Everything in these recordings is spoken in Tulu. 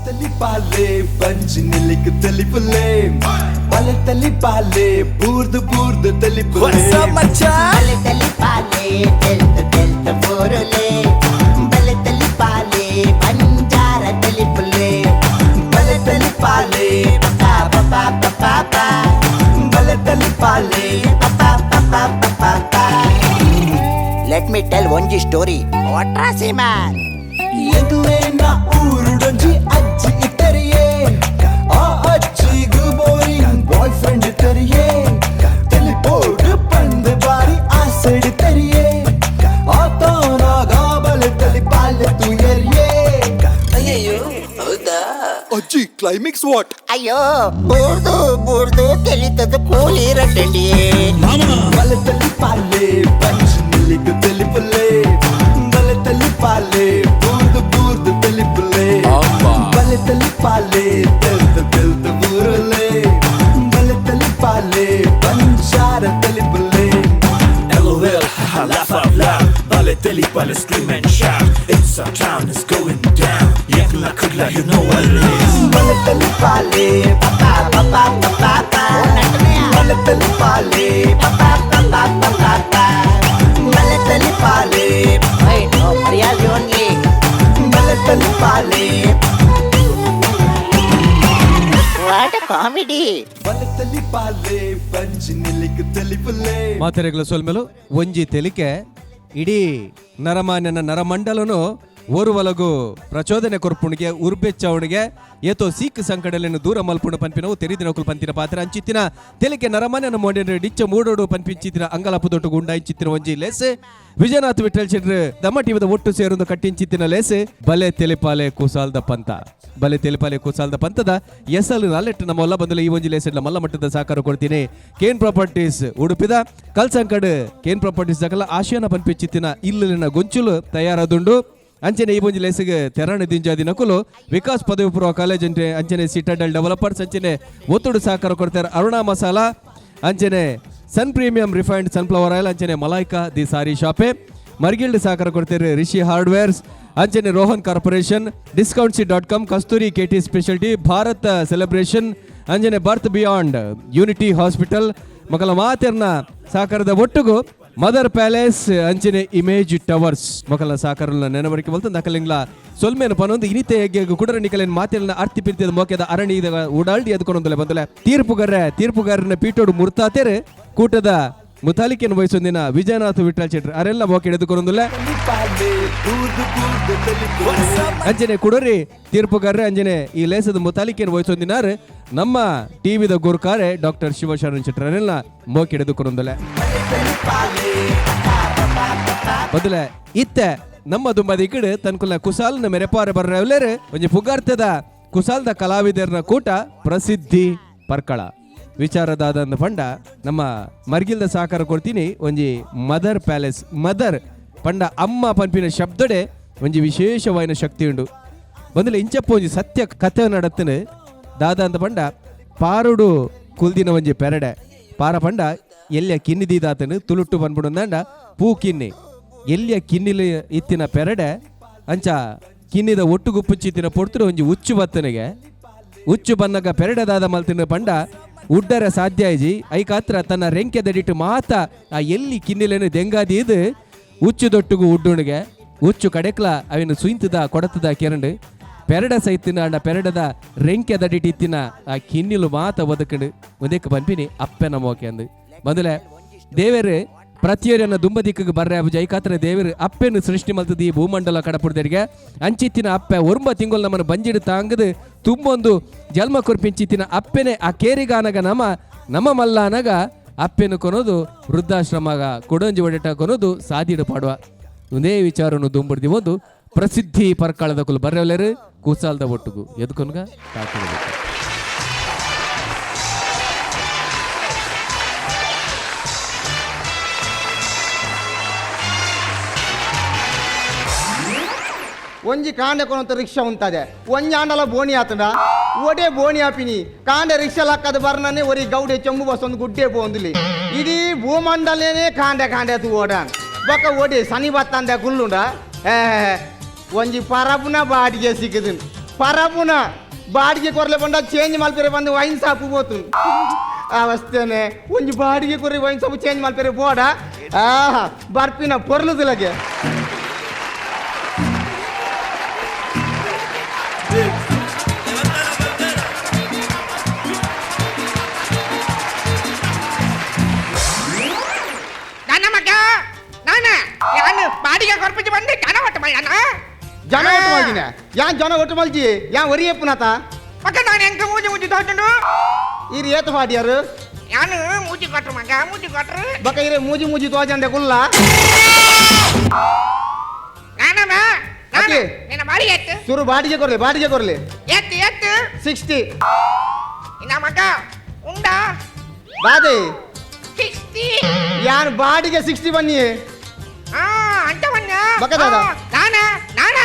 ತೆಲಿಪಾಲೆ ಬಂಜಿ ನಿಲ್ಲಿಕ್ ತೆಲಿಪುಲೆ ಬಲೆ ತೆಲಿಪಾಲೆ ಬೂರ್ದು ಬೂರ್ದು ತೆಲಿಪುಲೆ. ಬಲೆ ತಲಿಪಾಲೆ ತೆಲ್ತ ತೆಲ್ತ ಬೋರುಲೆ, ಬಲೆ ತಲಿಪಾಲೆ ಬಂಜಾರ ತಲಿಪುಲೆ, ಬಲೆ ತೆಲಿಪಾಲೆ ಪಾ ಪಾ ಪಾ ಪಾ ಪಾ, ಬಲೆ ತೆಲಿಪಾಲೆ ಪಾ ಪಾ ಪಾ ಪಾ ಪಾ. Let me tell ಒಂಜಿ ಸ್ಟೋರಿ ವಾಟ್ರಾಸಿ ಮ್ಯಾನ್. ಎಂಕ್ಲೇನ ಊರುಡೊಂಜಿ ಅಜ್ಜಿ ಇತ್ತರಿಯೇ, ಆ ಅಜ್ಜಿಗು ಬೋರಿಂಗ್ ಬಾಯ್ ಫ್ರೆಂಡ್ ತೆರಿಯೇ, ತೆಲಿಪೋಡು ಪಂದ್ ಬಾರಿ ಆಸೆಡ್ ತೆರಿಯೇ, ಆತನಾಗ ಬಲೆ ತೆಲಿಪಾಲೆ ತುಯರಿಯೇ. ಅಜ್ಜಿ, ಕ್ಲೈಮ್ಯಾಕ್ಸ್ what? ಅಯ್ಯೋ, ಬೂರ್ದು ಬೂರ್ದು ತೆಲಿತದ ಕೂಲಿ ರಡ್ಡಂಡಿ. ಬಲೆ ತೆಲಿಪಾಲೆ ಬಂಜಿ ನಿಲ್ಲಿಗ್ ತೆಲಿಪುಲೆ, ಬಲೆ ತೆಲಿಪಾಲೆ ಬೂರ್ದು ಬೂರ್ದು ತೆಲಿಪುಲೆ, ಬಲೆ ತೆಲಿಪಾಲೆ ತೆಲ್ತ ತೆಲ್ತ ಬೂರುಲೆ, ಬಲೆ ತೆಲಿಪಾಲೆ ಬಂಜಾರ ತೆಲಿಪುಲೆ. LOL, haha, laugh out loud. Bale teli bale scream and shout. It's our town, it's going down. Yakla kudla, you know what it is. ಬಲೆ ತೆಲಿಪಾಲೆ ಪಾ ಪಾ ಪಾ ಪಾ ಪಾ, ಬಲೆ ತೆಲಿಪಾಲೆ ಪಾ ಪಾ ಪಾ ಪಾ ಪಾ, ಬಲೆ ತೆಲಿಪಾಲೆ ಮರ್ಯಾದೆ ಓನ್ಲಿ. ಬಲೆ ತೆಲಿಪಾಲೆ what comedy. ಬಲೆ ತೆಲಿಪಾಲೆ ಬಂಜಿ ನಿಲ್ಲಿಕ್ ತೆಲಿಪುಲೆ. ಮಾತೆರೆಗಳ ಸೊಲ್ಮೆಲು. ಒಂಜಿ ತೆಲಿಕೆ ಇಡೀ ನರಮಾನ್ಯನ ನರಮಂಡಲನು ಓರುವಲಗು ಪ್ರಚೋದನೆ ಕೊರ್ಪುಣಿಗೆ, ಉರ್ಬೆಚ್ಚವಣಿಗೆ, ಏತೋ ಸೀಕ್ ಸಂಕಡಲೆನ್ನು ದೂರ ಮಲ್ಪುಣ ಪನ್ಪಿನವು ತೆರಿದಿನಕುಲು ಪಂತಿನ ಪಾತ್ರ. ಅಂಚಿತ್ತಿನ ತೆಲಿಕೆ ನರಮಾನ್ಯನ ಮೋಡೆನ ಡಿಚ್ಚ ಮೂಡೋಡು ಪನ್ಪಿಂಚಿತ್ತಿನ ಅಂಗಲಪು ದೊಟ್ಟು ಗುಂಡ ಇಂಚಿತ್ತಿನ ಒಂಜಿ ಲೇಸೆ ವಿಜಯನಾಥ್ ವಿಠಲ್ ಶೆಟ್ರು ದಮ್ಮ ಟಿವಿದ ಒಟ್ಟು ಸೇರೊಂದು ಕಟ್ಟಿಂಚಿತ್ತಿನ ಲೇಸೆ ಬಲೆ ತೆಲಿಪಾಲೆ ಕುಸಾಲ್ದ ಪಂತ. ಬಲೆ ತೆಲಿಪಾಲೆ ಕುಸಾಲ್ದ ಪಂತದ ಎಸಲು ನಾಲೆಟ್ಟು ನಮ್ಮ ಎಲ್ಲ ಬಂದಲೆ ಈ ಒಂಜಿ ಲೇಸೆಡ್ಲ ಮಲ್ಲ ಮಟ್ಟದ ಸಹಕಾರ ಕೊಡ್ತೀನಿ. ಕೇನ್ ಪ್ರಾಪರ್ಟೀಸ್ ಉಡುಪಿದ ಕಲ್ಸಂಕಡ್ ಕೇನ್ ಪ್ರಾಪರ್ಟೀಸ್ ದಕಲ ಆಶಯನ ಪನ್ಪಿಚಿತ್ತಿನ ಇಲ್ಲಿನ ಗೊಂಚುಲು ತಯಾರಾದುಂಡು. ಅಂಚನೆ ಈ ಒಂಜಿ ಲೇಸಿಗೆ ತೆರಣ ದಿಂಜಾದಿ ನಕುಲು ವಿಕಾಸ್ ಪದವಿ ಪೂರ್ವ ಕಾಲೇಜ್ ಅಂಚೆ, ಅಂಚನೆ ಸಿಟಾಡೆಲ್ ಡೆವಲಪರ್ಸ್, ಅಂಚನೆ ಒತ್ತುಡು ಸಹಕಾರ ಕೊಡ್ತಾರೆ ಅರುಣಾ ಮಸಾಲಾ, ಅಂಚನೆ ಸನ್ ಪ್ರೀಮಿಯಂ ರಿಫೈನ್ಡ್ ಸನ್ಫ್ಲವರ್ ಆಯಿಲ್, ಅಂಚನೆ ಮಲಾಯ್ಕಾ the ಸಾರಿ ಶಾಪೆ, ಮರ್ಗಿಲ್ಡ್ ಸಹಕಾರ ಕೊಡ್ತಾರೆ ರಿಷಿ ಹಾರ್ಡ್ವೇರ್ಸ್, ಅಂಚನೆ ರೋಹನ್ ಕಾರ್ಪೊರೇಷನ್, ಡಿಸ್ಕೌಂಟ್ಸಿ ಡಾಟ್ ಕಾಮ್, ಕಸ್ತೂರಿ ಕೆಟಿ ಸ್ಪೆಷಾಲಿಟಿ, ಭಾರತ್ ಸೆಲೆಬ್ರೇಷನ್, ಅಂಚನೆ ಬರ್ತ್ ಬಿಯಾಂಡ್ ಯೂನಿಟಿ ಹಾಸ್ಪಿಟಲ್ ಮಕ್ಕಳ ಮಾತೆರ್ನ ಸಹಕಾರದ ಒಟ್ಟುಗು ಮದರ್ ಪ್ಯಾಲೇಸ್, ಅಂಚನೆ ಇಮೇಜ್ ಟವರ್ಸ್ ಮಕ್ಕಳ ಸಹಕಾರ ನೆನವರಿಕೆ ಬಲ್ತು ನಕಲಿಂಗ್ಲ ಸೊಲ್ಮೇನು ಪನೊಂದು ಇನಿತೆ ಹೆಗ್ಗೆ ಕುಡರ ನಿಕಲಿನ ಮಾತೆಲ್ನ ಅರ್ತಿ ಪಿರ್ತಿದ ಮೋಕೆದ ಅರಣಿ ಉಡಾಲ್ಡಿ ಎದ್ಕೊಂಡೊಂದಲೆ ಬಂದಲೆ ತೀರ್ಪುಗಾರ ತೀರ್ಪುಗಾರನ ಪೀಟೋಡು ಮುರ್ತಾತೇರೆ ಕೂಟದ ಮುತಾಲಿಕೆಯನ್ನು ವಹಿಸೊಂದಿನ ವಿಜಯನಾಥ ವಿಠಲ್ ಶೆಟ್ರ್ ಅರೆಲ್ಲ ಮೋಕೆ ಎದುಕೊಂಡೊಂದಲೆ. ತೆಲಿಪಾಲೆ ಬೂರ್ದು ಬೂರ್ದು ತೆಲಿಪುಲೆ. ಅಂಜನೆ ಕುಡರಿ ತೀರ್ಪುಗಾರರೆ, ಅಂಜನೆ ಈ ಲೇಸದ ಮುತಾಲಿಕೆಯನ್ನು ವಹಿಸೊಂದಿನಾರು ನಮ್ಮ ಟಿವಿದ ಗುರುಕಾರೆ ಡಾಕ್ಟರ್ ಶಿವಶರಣ ಶೆಟ್ಟರನ್ನೆಲ್ಲ ಮೋಕೆ ಹಿಡಿದುಕೊಂಡೊಂದಲೆ ಬದಲೆ. ಇತ್ತೆ ನಮ್ಮ ದುಂಬದ ಈ ಕಡೆ ತನ್ಕುಲ ಕುಸಾಲ್ನ ಮೆರೆಪಾರೆ ಬರ್ರವ್ಲೇರು ಒಂಜಿ ಪುಗಾರ್ತದ ಕುಸಾಲ್ದ ಕಲಾವಿದರ್ನ ಕೂಟ ಪ್ರಸಿದ್ಧಿ ಪರ್ಕಳ. ವಿಚಾರದಾದ ಪಂಡ ನಮ್ಮ ಮರ್ಗಿಲ್ದ ಸಹಕಾರ ಕೊಡ್ತೀನಿ ಒಂಜಿ ಮದರ್ ಪ್ಯಾಲೇಸ್. ಮದರ್ ಪಂಡ ಅಮ್ಮ ಪನ್ಪಿನ ಶಬ್ದಡೆ ಒಂಜಿ ವಿಶೇಷವಾಯಿನ ಶಕ್ತಿ ಉಂಡು. ಬಂದಲೆ ಇಂಚಪ್ಪ ಒಂಜಿ ಸತ್ಯ ಕಥೆ ನಡತ್ತನೆ. ದಾದ ಅಂತ ಪಂಡ, ಪಾರುಡು ಕುಲ್ದಿನ ಒಂಜಿ ಪೆರಡೆ. ಪಾರ ಪಂಡ ಎಲ್ಲಿಯ ಕಿನ್ನಿದೀದಾತನು, ತುಳುಟ್ಟು ಬಂದ್ಬಿಡು ಪೂ ಕಿನ್ನಿ. ಎಲ್ಲಿಯ ಕಿನ್ನಿಲಿ ಇತ್ತಿನ ಪೆರಡೆ ಅಂಚ ಕಿನ್ನಿದ ಒಟ್ಟು ಗುಪ್ಪುಚ್ಚಿತ್ತಿನ ಪೊರ್ತುಡು ಒಂಜಿ ಉಚ್ಚು ಬತ್ತನಿಗೆ. ಉಚ್ಚು ಬನ್ನಗ ಪೆರಡೆದಾದ ಮಲ್ತಿನ ಪಂಡ, ಉಡ್ಡರ ಸಾಧ್ಯ ಇಜಿ. ಐಕಾತ್ರ ತನ್ನ ರೆಂಕೆ ದಡಿಟ್ಟು ಮಾತ ಆ ಎಲ್ಲಿ ಕಿನ್ನಿಲೇನು ದೆಂಗಾದಿ ಇದು ಉಚ್ಚು ದೊಟ್ಟುಗು ಉಡ್ಡುಣಿಗೆ. ಉಚ್ಚು ಕಡೆಕ್ಲ ಅವಿನ ಸುಯಿಂತದ ಕೊಡತದ ಕೆರಂಡು. ಪೆರಡ ಸೈತಿನ ಅಂಡ ಪೆರಡದ ರೆಂಕೆ ದಡಿಟ್ಟು ಇತ್ತಿನ ಆ ಕಿನ್ನಿಲು ಮಾತ ಬದುಕಂಡು. ಒಂದೇಕ ಪನ್ಪಿನಿ ಅಪ್ಪೆನ ಮೋಕೆ ಅಂದು. ಮೊದಲೇ ದೇವರು ಪ್ರತಿಯೊರಿಯನ್ನ ದುಂಬದಿಕ್ಕಿಗೆ ಬರ್ರೆ ಅಬು ಜೈಕಾತ್ರ ದೇವರು ಅಪ್ಪೆನು ಸೃಷ್ಟಿ ಮಲ್ತದ ಈ ಭೂಮಂಡಲ ಕಡಪುಡ್ದರಿಗೆ. ಅಂಚಿತ್ತಿನ ಅಪ್ಪೆ ಒರ್ಂಬ ತಿಂಗಳು ನಮ್ಮನ್ನು ಬಂಜಿಡು ತಾಂಗದು ತುಂಬೊಂದು ಜನ್ಮ ಕೊರ್ಪಿಂಚಿತ್ತಿನ ಅಪ್ಪೆನೆ ಆ ಕೇರಿಗಾನಗ ನಮ ನಮ್ಮ ಮಲ್ಲಾನಗ ಅಪ್ಪೆನು ಕೊನೋದು ವೃದ್ಧಾಶ್ರಮಗ ಕೊಡೊಂಜಿ ಒಡೆಟ ಕೊನೋದು ಸಾದಿಡು ಪಾಡುವ. ಒಂದೇ ವಿಚಾರವನ್ನು ದುಂಬುಡ್ದಿ ಒಂದು ಪ್ರಸಿದ್ಧಿ ಪರ್ಕಾಳದ ಕುಲು ಬರ್ರೆವಲೇರು ಕೂಸಾಲ್ದ ಒಟ್ಟುಗು ಎದ್ಕೊನ್ಗ ತಾಕಿಡಬೇಕು. ಒಂಜಿ ಕಾಂಡೆ ಕೊನಂತ ರಿಕ್ಷಾ ಉಂತದೆ. ಒಂಜಿ ಆಂಡಲ ಬೋಣಿ ಆತಂಡ ಒಡೆ ಬೋಣಿ ಆಪಿನಿ. ಕಾಂಡೆ ರಿಕ್ಷಾ ಲಕ್ಕದ ಬರ್ನನೆ ಒರಿ ಗೌಡೆ ಚೆಂಬು ಬಸ್ ಒಂದು ಗುಡ್ಡೆ ಪೋಂದುಲಿ. ಇಡೀ ಭೂಮಂಡಲೇನೆ ಕಾಂಡೆ ಕಾಂಡೆ ಅದು ಓಡಾನ್ ಬೊಕ ಒಡೆ ಶನಿ ಬತ್ತಂದೆ ಗುಲ್ಲುಂಡ. ಏ, ಒಂಜಿ ಪರಪುನ ಬಾಡಿಗೆ ಸಿಕ್ಕುದು. ಪರಪುನ ಬಾಡಿಗೆ ಕೊರ್ಲೆ ಬಂಡ ಚೇಂಜ್ ಮಲ್ಪೆರೆ ಬಂದು ವೈನ್ ಶಾಪ್ ಪೋತು ಅವಸ್ಥೆನೆ ಒಂಜಿ ಬಾಡಿಗೆ ಕೊರಿ ವೈನ್ ಶಾಪ್ ಚೇಂಜ್ ಮಲ್ಪೆರೆ ಬೋಡ ಆಹಾ ಬರ್ಪಿನ ಪೊರ್ಲುದಿಲಗೆ ಬಾಡಿಗೆ ಕೊರ್ಪಿச்சு ಬಂದು ಜನ ಒಟ್ಟು ಮಲ್ಯಾನ ಜನ ಒಟ್ಟು ಮಲ್ದಿನ ಯಾನ್ ಜನ ಒಟ್ಟು ಮಲ್ಜಿ ಯಾನ್ ಒರಿ ಎಪ್ಪುನಾತ ಮಗ ನಾನು ಎಂಕ ಮೂಜಿ ಮೂಜಿ ತೋಟುಂಡು ಇರು ಏತ ಪಾಡಿಯಾರು ಯಾನು ಮೂಜಿ ಕೊಟ್ರು ಮಗ ಮೂಜಿ ಕೊಟ್ರು ಬಕ ಇರೆ ಮೂಜಿ ಮೂಜಿ ತೋಜಂದೆ ಕುಲ್ಲ ನಾನಮ್ಮ ನಾನು ನಿನ್ನ ಬಾಡಿಗೆ ಎತ್ತು ಸುರು ಬಾಡಿಗೆ ಕೊರ್ಲಿ ಬಾಡಿಗೆ ಕೊರ್ಲಿ ಎತ್ತು ಎತ್ತು 60 ಇನ್ನ ಮಗ ಉಂಡಾ ಬಾದೆ 60 ಯಾನ್ ಬಾಡಿಗೆ 60 ಬನ್ನಿ ಅಂತ ಬನ್ನ ಬಕ ದಾದಾ ನಾನ ನಾನ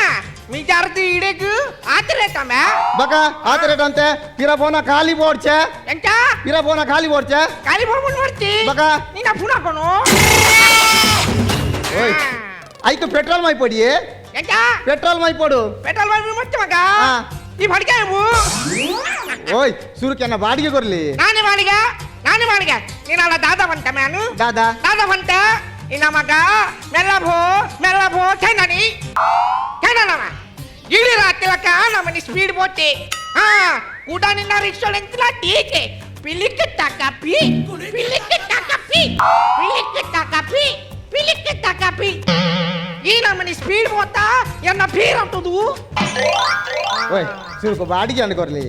ಮೀಜಾರ್ದು ಇಡೇಕು ಆತರ ತಮ್ಮ ಬಕ ಆತರ ಅಂತೆ ಪಿರ ಫೋನ ಖಾಲಿ ಬೋಡ್ಚೆ ಎಂತ ಪಿರ ಫೋನ ಖಾಲಿ ಬೋಡ್ಚೆ ಖಾಲಿ ಬೋಡ್ ಮಾಡ್ತಿ ಬಕ ನೀನ ಫೋನ್ ಹಾಕೋನು ಓಯ್ ಆಯ್ತು ಪೆಟ್ರೋಲ್ ಮೈ ಪೊಡಿ ಎಂತ ಪೆಟ್ರೋಲ್ ಮೈ ಪೊಡು ಪೆಟ್ರೋಲ್ ಮೈ ಮತ್ತೆ ಮಗ ಈ ಬಾಡಿಗೆ ಓಯ್ ಸುರುಕೆನ್ನ ಬಾಡಿಗೆ ಕೊರ್ಲಿ ನಾನೇ ಬಾಡಿಗೆ ನಾನೇ ಬಾಡಿಗೆ ನೀನಲ್ಲ ದಾದಾ ಬಂತ ಮ್ಯಾನು ದಾದಾ ದಾದಾ ಬಂತ ಇನ್ನ ಮಗ ಮೆಲ್ಲಭೋ ಮೆಲ್ಲಭೋ ಚೈನಾನಿ ಚೈನಾನವ ಇಳಿ ರಾತ್ರಿಲಕ್ಕ ನಮ್ಮನಿ ಸ್ಪೀಡ್ ಬೋಟಿ ಹಾ ಕೂಡ ನಿನ್ನ ರಿಕ್ಷಾ ಎಂತಲ ಟೀಕೆ ಪಿಲಿಕ್ ತಕ ಪಿ ಪಿಲಿಕ್ ತಕ ಪಿ ಪಿಲಿಕ್ ತಕ ಪಿ ಪಿಲಿಕ್ ತಕ ಪಿ ಈ ನಮ್ಮನಿ ಸ್ಪೀಡ್ ಬೋತಾ ಎನ್ನ ಪೀರ್ ಅಂತದು ಓಯ್ ಸುರುಕು ಬಾಡಿಗೆ ಅನ್ನ ಕೊರ್ಲಿ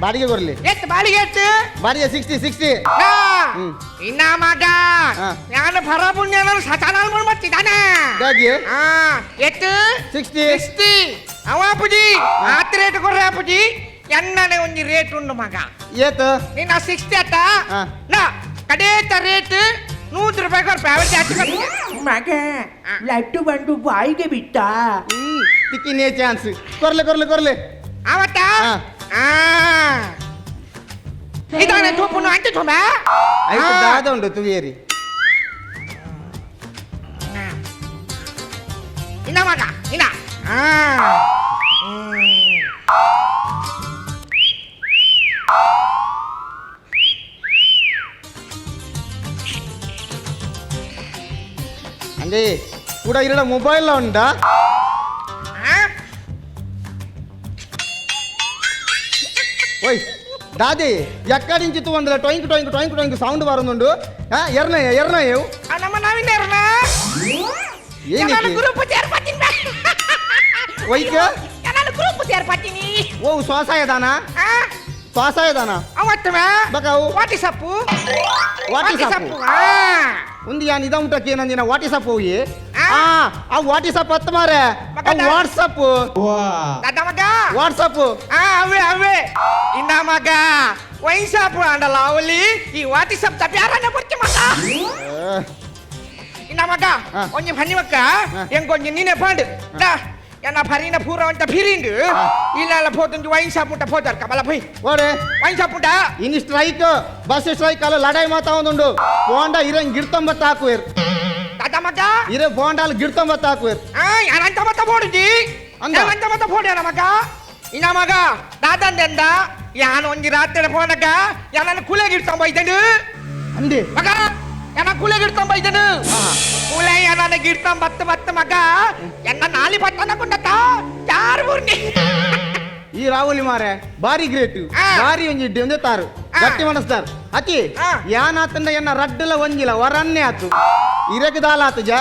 ಬಾಡಿಗೆ ಕೊರ್ಲಿ ಎತ್ತು ಬಾಡಿಗೆ ಎತ್ತು ಬಾಡಿಗೆ 60 60 ಇನ್ನ ಮಗ ನಾನು ಪರಪುಣ್ಯ ಸತಾನಾಲ್ ಮಾಡ್ತಿದ್ದಾನೆ ಎತ್ತು 60 60 ಅವ ಅಪ್ಪುಜಿ ಆತ ರೇಟ್ ಕೊಡ್ರಿ ಅಪ್ಪುಜಿ ಎನ್ನನೆ ಒಂಜಿ ರೇಟ್ ಉಂಡು ಮಗ ಏತು ನಿನ್ನ 60 ಆತ ನಾ ಕಡೇತ ರೇಟ್ 100 ರೂಪಾಯಿ ಕೊರ್ಪೆ ಅವತ್ತು ಜಾಸ್ತಿ ಕೊಡ್ತೀನಿ ಮಗ ಲಡ್ಡು ಬಂದು ಬಾಯಿಗೆ ಬಿಟ್ಟ ತಿಕ್ಕಿನೇ ಚಾನ್ಸ್ ಕೊರ್ಲೆ ಕೊರ್ಲೆ ಕೊರ್ಲೆ ಅವತ್ತ ಇದಾನೆ ತೂಪುನು ಅಂಚೆ ತುಂಬ ಆಯ್ತು ದಾದ ಉಂಡು ತುವಿಯರಿ ಇನ್ನ ಮಗ ಇನ್ನ ಅಂದೆ ಕೂಡ ಇರಡ ಮೊಬೈಲ್ ಉಂಟಾ ಓಯ್ ದಾದಿ ಎಕ್ಕಡಿ ತೂವಂದ್ರೆ ಟೊಯಿಂಕ್ ಟೊಯಿಂಕ್ ಟೊಯಿಂಕ್ ಟೊಯಿಂಕ್ ಸೌಂಡ್ ಬರೋದುಂಡು ಎರ್ನ ಎರ್ನ ಏವು ನಮ್ಮ ನವೀನ್ ಎರ್ನ ಗ್ರೂಪ್ ಸೇರ್ಪತ್ತೀನಿ ವೈಕ ನಾನು ಗ್ರೂಪ್ ಸೇರ್ಪತ್ತೀನಿ ಓ ಸ್ವಾಸಾಯದಾನ ಸ್ವಾಸಾಯದಾನ ಅವತ್ತಮ ಬಕಾವು ವಾಟಿಸಪ್ಪು ವಾಟಿಸಪ್ಪು ಒಂದು ಯಾನ್ ಇದ ಉಂಟಕ್ಕೆ ಏನಂದಿನ ವಾಟಿಸಪ್ ಹೋಗಿ ಆ ವಾಟಿಸಪ್ ಹತ್ತು ಮಾರೆ ವಾಟ್ಸಪ್ ಮಗ ವಾಟ್ಸಪ್ ಅವೇ ಅವೇ ಇನ್ನ ಮಗ ವೈನ್ ಶಾಪ್ ಅಂಡಲ್ಲ ಅವಲಿ ಈ ವಾಟಿಸಪ್ ತಪ್ಪಿ ಯಾರನ್ನ ಬರ್ತಿ ಮಗ ಇನ್ನ ಮಗ ಒಂಜಿ ಫನ್ನಿ ಮಕ್ಕ ಎಂಕೊಂಜಿ ನೀನೆ ಪಾಂಡು ಎನ್ನ ಫರಿನ ಪೂರ ಅಂತ ಫಿರಿಂಡು ಇಲ್ಲ ಪೋತುಂಜಿ ವೈನ್ ಶಾಪ್ ಉಂಟ ಪೋತಾರ್ ಕಮಲ ಪೈ ಓಡೆ ವೈನ್ ಶಾಪ್ ಉಂಟಾ ಇನ್ನು ಸ್ಟ್ರೈಕ್ ಬಸ್ ಸ್ಟ್ರೈಕ್ ಅಲ್ಲ ಲಡಾಯಿ ಮಾತಾ ಒಂದುಂಡು ಪೋಂಡ ಇರಂಗ್ ಗಿಡ್ತೊಂಬತ್ತ ಹಾಕುವೇರ್ ದಾದಾ ಮಗ ಇರೆ ಬೋಂಡಾಲ್ ಗಿಡ್ತೊಂಬತ್ತ ಹಾಕುವೇರ್ ಯಾರಂತ ಮತ್ತ ಪೋಡುಜಿ ಅಂದ ಮತ್ತ ಪೋಡ್ಯಾನ ಮಗ ಇನ್ನ ಮಗ ದಾದಂದೆಂದ ಯಾನ್ ಒಂಜಿ ರಾತ್ರಿ ಫೋನಗ ಯಾನನ್ನ ಕುಲೆ ಗಿಡ್ತೊಂಬ ಇದ್ದನು ಅಂದೆ ಮಗ ಯಾನ ಕುಲೆ ಗಿಡ್ತೊಂಬ ಇದ್ದನು ಕುಲೆ ಯಾನನ್ನ ಗಿಡ್ತೊಂಬತ್ತ ಬತ್ತ ಮಗ ಎನ್ನ ನಾಲಿ ಬತ್ತನ ಕೊಂಡತ್ತ ಚಾರು ಬುರ್ನಿ ಈ ರಾಹುಲಿ ಮಾರೆ ಬಾರಿ ಗ್ರೇಟ್ ಬಾರಿ ಒಂಜಿ ಇಡ್ಡಿ ತಾರು ಗಟ್ಟಿ ಮನಸ್ತಾರ್ ಅತಿ ಯಾನಾತಂಡ ಎನ್ನ ರಡ್ಡುಲ ಒಂಜಿಲ ವರನ್ನೇ ಆತು ಇರಗದಾಲ ಆತು ಜ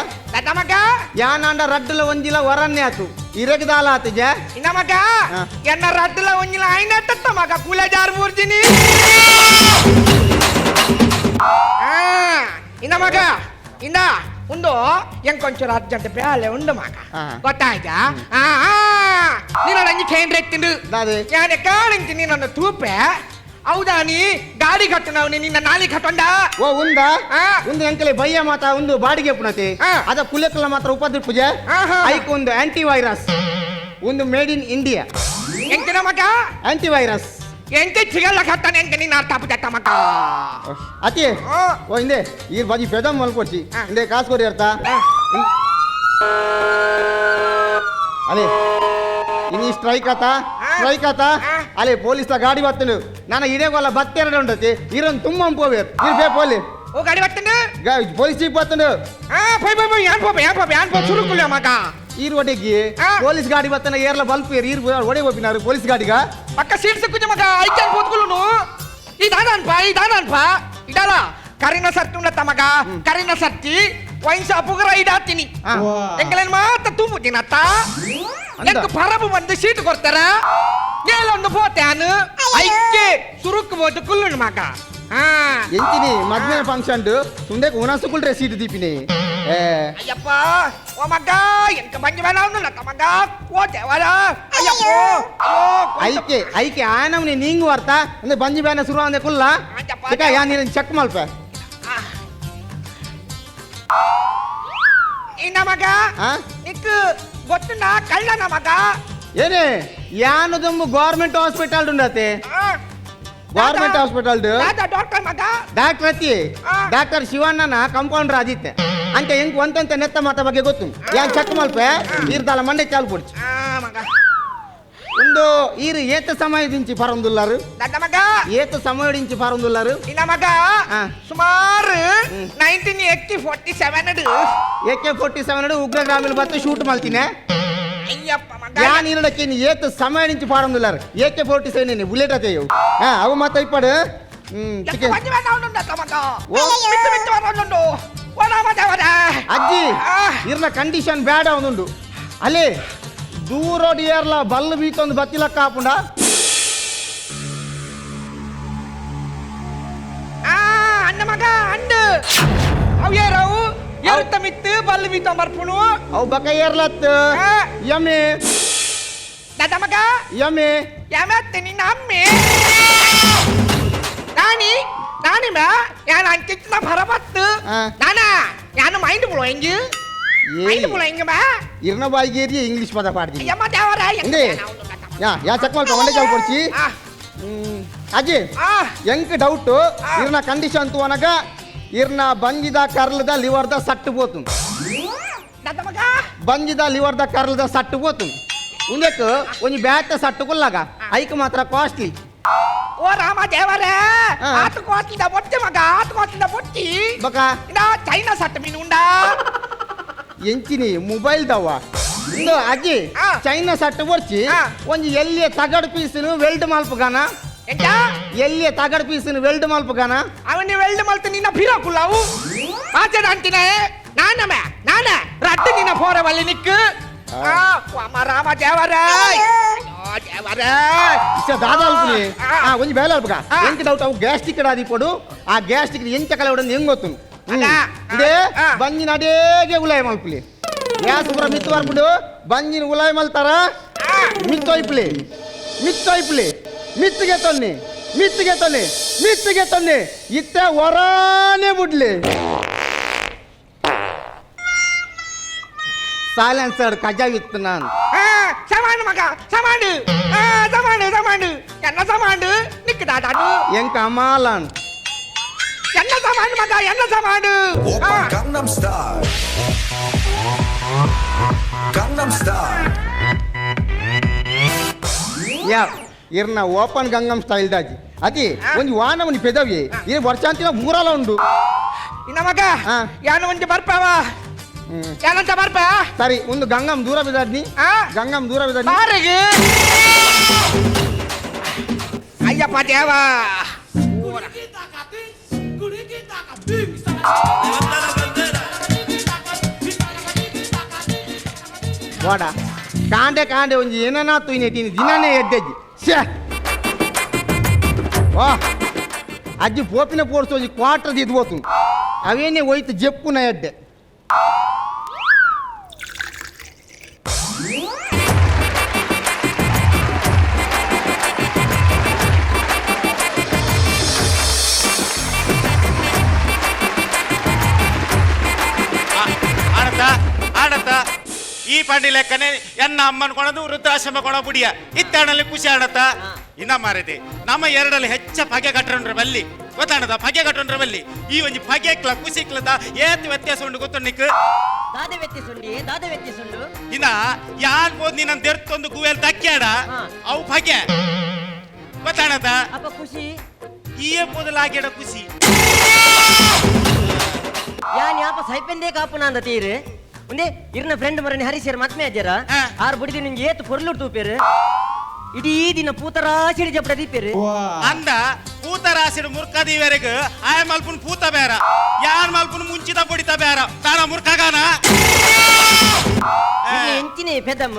ಮಗ ಯಾನಾಂಡ ರಡ್ಡುಲ ಒಂಜಿಲ ವರನ್ನೇ ಆತು ಇರಗದಾಲ ಆತು ಜ ಇನ್ನ ಮಗ ಎನ್ನ ರಡ್ಡುಲ ಒಂಜಿಲ ಆಯ್ನ ತತ್ತ ಮಗ ಕುಲ ಜಾರ್ ಮೂರ್ಜಿನಿ ಇನ್ನ ಮಗ ಇನ್ನ ಉಂದು ಎಂಕೊಂಚೂರು ಅರ್ಜೆಂಟ್ ಬೇಲೆ ಉಂಡು ಮಗ ಗೊತ್ತಾಯ್ತಾ ನೀನು ನಂಗೆ ಕೇಂದ್ರ ಎತ್ತಿಂಡು ಯಾನೆ ಕಾಣಿಂತಿ ನೀನನ್ನು ತೂಪೆ ಹೌದಾ ನೀ ಗಾಡಿ ಕಟ್ಟು ನಾವು ನಿನ್ನ ನಾಲಿ ಕಟ್ಟೊಂಡ ಓ ಉಂದ ಉಂದು ಎಂಕಲೆ ಬಯ್ಯ ಮಾತಾ ಒಂದು ಬಾಡಿಗೆ ಪುನತಿ ಅದ ಕುಲೆಕುಲ ಮಾತ್ರ ಉಪದ್ರ ಪೂಜೆ ಐಕ್ ಒಂದು ಆಂಟಿ ವೈರಸ್ ಒಂದು ಮೇಡ್ ಇನ್ ಇಂಡಿಯಾ ಎಂಕಿನ ಮಗ ಆಂಟಿ ವೈರಸ್ ಎಂಕೆ ಚಿಗಲ್ಲ ಕಟ್ಟಾನೆ ಎಂಕೆ ನಿನ್ನ ಅರ್ಥ ಪುಜ ಮಗ ಅತಿ ಓ ಇಂದೆ ಈ ಬಾಜಿ ಬೆದಮ್ ಮಲ್ಕೊಡ್ಸಿ ಇಂದೆ ಕಾಸು ಕೊಡಿ ಅರ್ಥ ಅದೇ ಇನ್ನು ಸ್ಟ್ರೈಕ್ ಆತ Strike ಆತ ಅಲ್ಲಿ ಪೊಲೀಸ್ ಗಾಡಿ ಬತ್ತನು ನಾನು ಇಡೇಗೊಲ್ಲ ಬತ್ತೆರಡು ಉಂಟತಿ ಇರನ್ ತುಂಬ ಪೋವೆ ಇರ್ ಬೇ ಪೋಲಿ ಓ ಗಾಡಿ ಬತ್ತನು ಪೊಲೀಸ್ ಜೀಪ್ ಬತ್ತನು ಪೋಯ್ ಪೋಯ್ ಪೋಯ್ ಯಾನ್ ಪೋಪೆ ಯಾನ್ ಪೋಪೆ ಯಾನ್ ಪೋ ಸುರುಕುಲ್ಲ ಮಗ ಈರ್ ಒಡೆಗಿ ಪೊಲೀಸ್ ಗಾಡಿ ಬತ್ತನ ಏರ್ಲ ಬಲ್ಪ್ ಏರ್ ಈರ್ ಒಡೆ ಹೋಪಿನಾರು ಪೊಲೀಸ್ ಗಾಡಿಗ ಪಕ್ಕ ಸೀಟ್ ಸಿಕ್ಕುಜ ಮಗ ಐಚನ್ ಪೋತ್ಕೊಳ್ಳುನು ಈ ದಾದಾನ್ಪ ಈ ದಾದಾನ್ಪ ಇದಲ್ಲ ಕರಿನ ಸರ್ತಿ ಉಂಡತ್ತ ಮಗ ಕರಿನ ಸರ್ತಿ ವೈನ್ ಶಾಪುಗ ರೈಡ್ ಆತೀನಿ ಎಂಗಲೇನ್ ಮಾತ್ರ ತುಂಬುತ್ತೀನತ್ತ ಎಂಕ್ ಪರಬು ಬಂದು ಸೀಟ್ ಕೊಡ್ತಾರ ನೇಲೊಂದು ಪೋತ್ಯಾನು ಐಕೆ ಸುರುಕು போட்டு ಕುಲ್ಲುನು ಮಗ. ಎಂಚಿನಿ ಮದ್ವೆ ಫಂಕ್ಷನ್ ಸುಂದೆಕ್ ಉಣಸುಕುಲ್ರೆ ಸೀಟ್ ದೀಪಿನಿ. ಅಯ್ಯಪ್ಪ ಓ ಮಗ ಎಂಕ ಬಂಜಿ ಬೇಡ ಮಗ ಓ ದೇವರ ಅಯ್ಯಪ್ಪ ಐಕೆ ಐಕೆ ಆನವ್ನಿ ನೀಂಗು ವರ್ತ ಅಂದ್ರೆ ಬಂಜಿ ಬೇನ ಶುರು ಅಂದೆ ಕುಲ್ಲ ಯಾ ನೀನು ಚೆಕ್ ಮಲ್ಪ ಇನ್ನ ಮಗ ನಿಕ್ಕು ಗೊತ್ತುಂಡ ಕಳ್ಳನ ಮಗ ಏನೇ ಯಾನದೊಂಬು ಗೌರ್ಮೆಂಟ್ ಹಾಸ್ಪಿಟಲ್ ಉಂಡತೆ government hospital doctor ಮಗ ಡಾಕ್ಟರ್ ಅತ್ತಿ ಡಾಕ್ಟರ್ ಶಿವಣ್ಣನ ಕಂಪೌಂಡರ್ ಆದಿತ್ತೆ ಅಂತ ಹೆಂಗ್ ಒಂತಂತ ನೆತ್ತ ಮಾತ ಬಗ್ಗೆ ಗೊತ್ತು ಯಾನ್ ಚೆಕ್ ಮಲ್ಪೆ ಈರ್ದಾಲ ಮಂಡೆ ಚಾಲು ಪೊಡ್ಚು ಒಂದು ಈರು ಏತ ಸಮಯದಿಂಚಿ ಪರಂದುಲ್ಲಾರು ಮಗ ಏತ ಸಮಯದಿಂಚಿ ಪರಂದುಲ್ಲಾರು ಇನ್ನ ಮಗ ಸುಮಾರು 1947 AK-47 ಉಗ್ರಗಾಮಿಲ್ ಬತ್ತು ಶೂಟ್ ಮಲ್ತೀನಿ ಯಾನ್ ಇರಡಕ್ಕೆ ಏತ ಸಮಯ ನಿಂಚಿ ಪಾರಂದುಲ್ಲಾರು AK-47 bullet ಅತೆಯವು ಅವು ಮಾತ ಇಪ್ಪಡು. ಅಜ್ಜಿ ಇರ್ನ ಕಂಡೀಷನ್ ಬೇಡ ಒಂದುಂಡು ಅಲ್ಲಿ ದೂರೋಡಿ ಏರ್ಲ ಬಲ್ಲು ಬೀತೊಂದು ಬತ್ತಿಲಕ್ಕ ಹಾಪುಂಡ ಅಣ್ಣ ಮಗ ಅಂಡು ಅವು ಏರವು ಏರುತ್ತ ಮಿತ್ತು ಬಲ್ಲು ಬೀತ ಬರ್ಪುಣು ಅವು ಬಕ ಏರ್ಲತ್ ಯಮ್ಮೆ ದಾದ ಮಗ ಯಮ್ಮೆ ಯಮತ್ತೆ ನಿನ್ನ ಅಮ್ಮೆ ನಾನಿ ನಾನಿ ಮಾ ಯಾನ್ ಅಂಚಿನ ಭರಬತ್ತು ನಾನಾ ಯಾನು mind blowing mind blowing ಮಾ ಇರ್ನ ಬಾಯಿಗೆ ಇಂಗ್ಲಿಷ್ ಪದ ಪಾಡ್ದಿ ಯಮ್ಮ ದೇವರ ಇಂದೆ ಯಾ ಯಾ ಚೆಕ್ ಮಾಡ್ಕೊ ಮಂಡೆ ಚಾಲ್ ಕೊಡ್ಸಿ ಅಜ್ಜಿ ಎಂಕ್ ಡೌಟ್ ಇರ್ನ ಕಂಡೀಷನ್ ತೋನಗ ಇರ್ನ ಬಂಜಿದ ಕರ್ಲದ ಲಿವರ್ದ ಸಟ್ಟು ಪೋತು ಬಂಜಿದ ಲಿವರ್ದ ಕರ್ಲದ ಸಟ್ಟು ಪೋತು ಉಂದೆಕ್ ಒಂಜಿ ಬ್ಯಾತ ಸಟ್ಟು ಕುಲ್ಲಾಗ ಐಕ್ ಮಾತ್ರ ಕಾಸ್ಟ್ಲಿ. ಓ ರಾಮ ದೇವರೇ ಆತ ಕಾಸ್ಟ್ಲಿದ ಬೊಟ್ಟಿ ಮಗ ಆತ ಕಾಸ್ಟ್ಲಿದ ಬೊಟ್ಟಿ ಬಕ ಇಂದಾ ಚೈನಾ ಸಟ್ಟು ಮೀನು ಉಂಡಾ ಎಂಚಿನಿ ಮೊಬೈಲ್ ದವ ಇಂದು ಅಜ್ಜಿ ಚೈನಾ ಸಟ್ಟು ಬೊರ್ಚಿ ಒಂಜಿ ಎಲ್ಲಿಯ ತಗಡು ಪೀಸ್ನು ವೆಲ್ಡ್ ಮಲ್ಪುಗಾನ ಎಲ್ಲಿಯ ತಗಡು ಪೀಸ್ನು ವೆಲ್ಡ್ ಮಲ್ಪುಗಾನ ಅವನಿ ವೆಲ್ಡ್ ಮಲ್ತು ನಿನ್ನ ಫಿರಾಕುಲ್ಲಾವು ಆಚೆ ಅಂತಿನೇ ನಾನಮೆ ನಾನೇ ರಡ್ಡು ನಿನ್ನ ಫೋರವಲ್ಲಿ ನಿಕ್ಕು ರಾಮ ದೇವರೇ ದೇವರೇ ದಾದಾ ಅಲ್ಪುನಿ ಒಂಜಿ ಬೇಲೆ ಅಲ್ಪಗ ಎಂಕ್ ಡೌಟ್ ಅವು ಗ್ಯಾಸ್ಟ್ರಿಕ್ ಆದಿಪೊಡು ಆ ಗ್ಯಾಸ್ಟ್ರಿಕ್ ಎಂಚ ಕಲೆ ಉಡಂದು ಹೆಂಗ್ ಗೊತ್ತು ಇದೇ ಬಂಜಿನ ಅಡೇಗೆ ಉಲಾಯ ಮಲ್ಪುಲಿ ಗ್ಯಾಸ್ ಪೂರ ಮಿತ್ತು ಬರ್ಪುಡು ಬಂಜಿನ ಉಲಾಯ ಮಲ್ತಾರ ಮಿತ್ತೊಯ್ಪುಲಿ ಮಿತ್ತೊಯ್ಪುಲಿ ಮಿತ್ತಿಗೆ ತೊನ್ನಿ ಮಿತ್ತಿಗೆ ತೊನ್ನಿ ಮಿತ್ತಿಗೆ ತೊನ್ನಿ ಇತ್ತೆ ಹೊರಾನೇ ಬಿಡ್ಲಿ ಸೈಲೆನ್ಸರ್ ಕಜಾವಿತ್ತು ನಾನು ಸಮಾನು ಮಗ ಸಮಾನು ಸಮಾನು ಸಮಾನು ಎನ್ನ ಸಮಾನು ನಿಕ್ಕ ದಾದಾನು ಎಂಕ ಅಮಾಲಾನ್ ಎನ್ನ ಸಮಾನು ಮಗ ಎನ್ನ ಸಮಾನು Gangnam Style Gangnam Style ಯಾ ಇರ್ನ ಓಪನ್ ಗಂಗಮ್ ಸ್ಟೈಲ್ ದಾಜಿ ಅತಿ ಒಂಜಿ ವಾನವನಿ ಪೆದವಿ ಈ ವರ್ಷಾಂತಿನ ಮೂರಲ ಉಂಡು ಇನ್ನ ಮಗ ಯಾನು ಒಂಜಿ ಬರ್ಪಾವ ಯಾನಂತ ಬರ್ಪ ಸರಿ ಒಂದು ಗಂಗಮ್ ದೂರ ಬಿದ್ದಾಡ್ನಿ ಗಂಗಮ್ ದೂರ ಬಿದ್ದಾಡ್ನಿ ಬಾರಿಗೆ ಅಯ್ಯಪ್ಪ ದೇವ ವಾಡ ಕಾಂಡೆ ಕಾಂಡೆ ಒಂಜಿ ಏನನ ತುಯ್ನೆ ದಿನನೇ ಎದ್ದೆಜ್ಜಿ ಶ್ಯೇ ವಾ ಅಜ್ಜಿ ಪೋಪಿನ ಪೋರ್ಸು ಒಂಜಿ ಕ್ವಾರ್ಟರ್ ಇದು ಹೋತು ಅವೇನೇ ಹೋಯ್ತು ಜಪ್ಪುನ ಎಡ್ಡೆ ಆಡತ ಆಡತ ಈ ಪಂಡಿ ಲೆಕ್ಕನೆ ಎನ್ನ ಅಮ್ಮನ ಕೊಣದು ವೃದ್ಧಾಶ್ರಮ ಕೊಣ ಬುಡಿಯ ಇತ್ತಾಣಲ್ಲಿ ಖುಷಿ ಆಡತ ಇನ್ನ ಮಾರಿದೆ ನಮ್ಮ ಎರಡಲ್ಲಿ ಹೆಚ್ಚ ಪಗೆ ಕಟ್ಟರಂಡ್ರೆ ಬಲ್ಲಿ ಗೊತ್ತಾಣದ ಪಗೆ ಕಟ್ಟೊಂಡ್ರ ಬಲ್ಲಿ ಈ ಒಂಜಿ ಪಗೆಕ್ಲ ಕುಸಿಕ್ಲದ ಏತ್ ವ್ಯತ್ಯಾಸ ಉಂಡು ಗೊತ್ತುಂಡು ದಾದ ವ್ಯತ್ಯಾಸ ದಾದ ವ್ಯತ್ಯಾಸ ಉಂಡು ಇನ್ನ ಯಾನ್ ಬೋದ್ ನೀನ್ ದೆರ್ತೊಂದು ಗುವೆಲ್ ತಕ್ಕ್ಯಾಡ ಅವು ಪಗೆ ಗೊತ್ತಾಣದ ಅಪ್ಪ ಖುಷಿ ಈಯೇ ಪೋದಲಾಗ್ಯಾಡ ಖುಷಿ ಯಾನ್ ಯಾಪ ಸೈಪೆಂದೇ ಕಾಪುನ ಅಂದ ತೀರು ಒಂದೇ ಇರ್ನ ಫ್ರೆಂಡ್ ಮರನಿ ಹರಿಸೇರ್ ಮತ್ಮೆ ಅಜ್ಜರ ಆರ್ ಬುಡಿದಿ ನಿಂಗೆ ಏತು ಪೊರ್ಲು ತೂಪೇರು ಇಡೀ ದಿನ ಪೂತರಾಸಿಡಿ ಜಪಡ ದೀಪೇರು ಅಂದ ಪೂತರಾಸಿಡು ಮುರ್ಕದೀವರೆಗ್ ಆಯ ಮಲ್ಪುನ್ ಪೂತ ಬೇರ ಯಾನ್ ಮಲ್ಪುನ್ ಮುಂಚಿತ ಪೊಡಿತ ಬೇರ ತಾನ ಮುರ್ಕಗಾನ ಎಂಚಿನೇ ಪೆದಮ್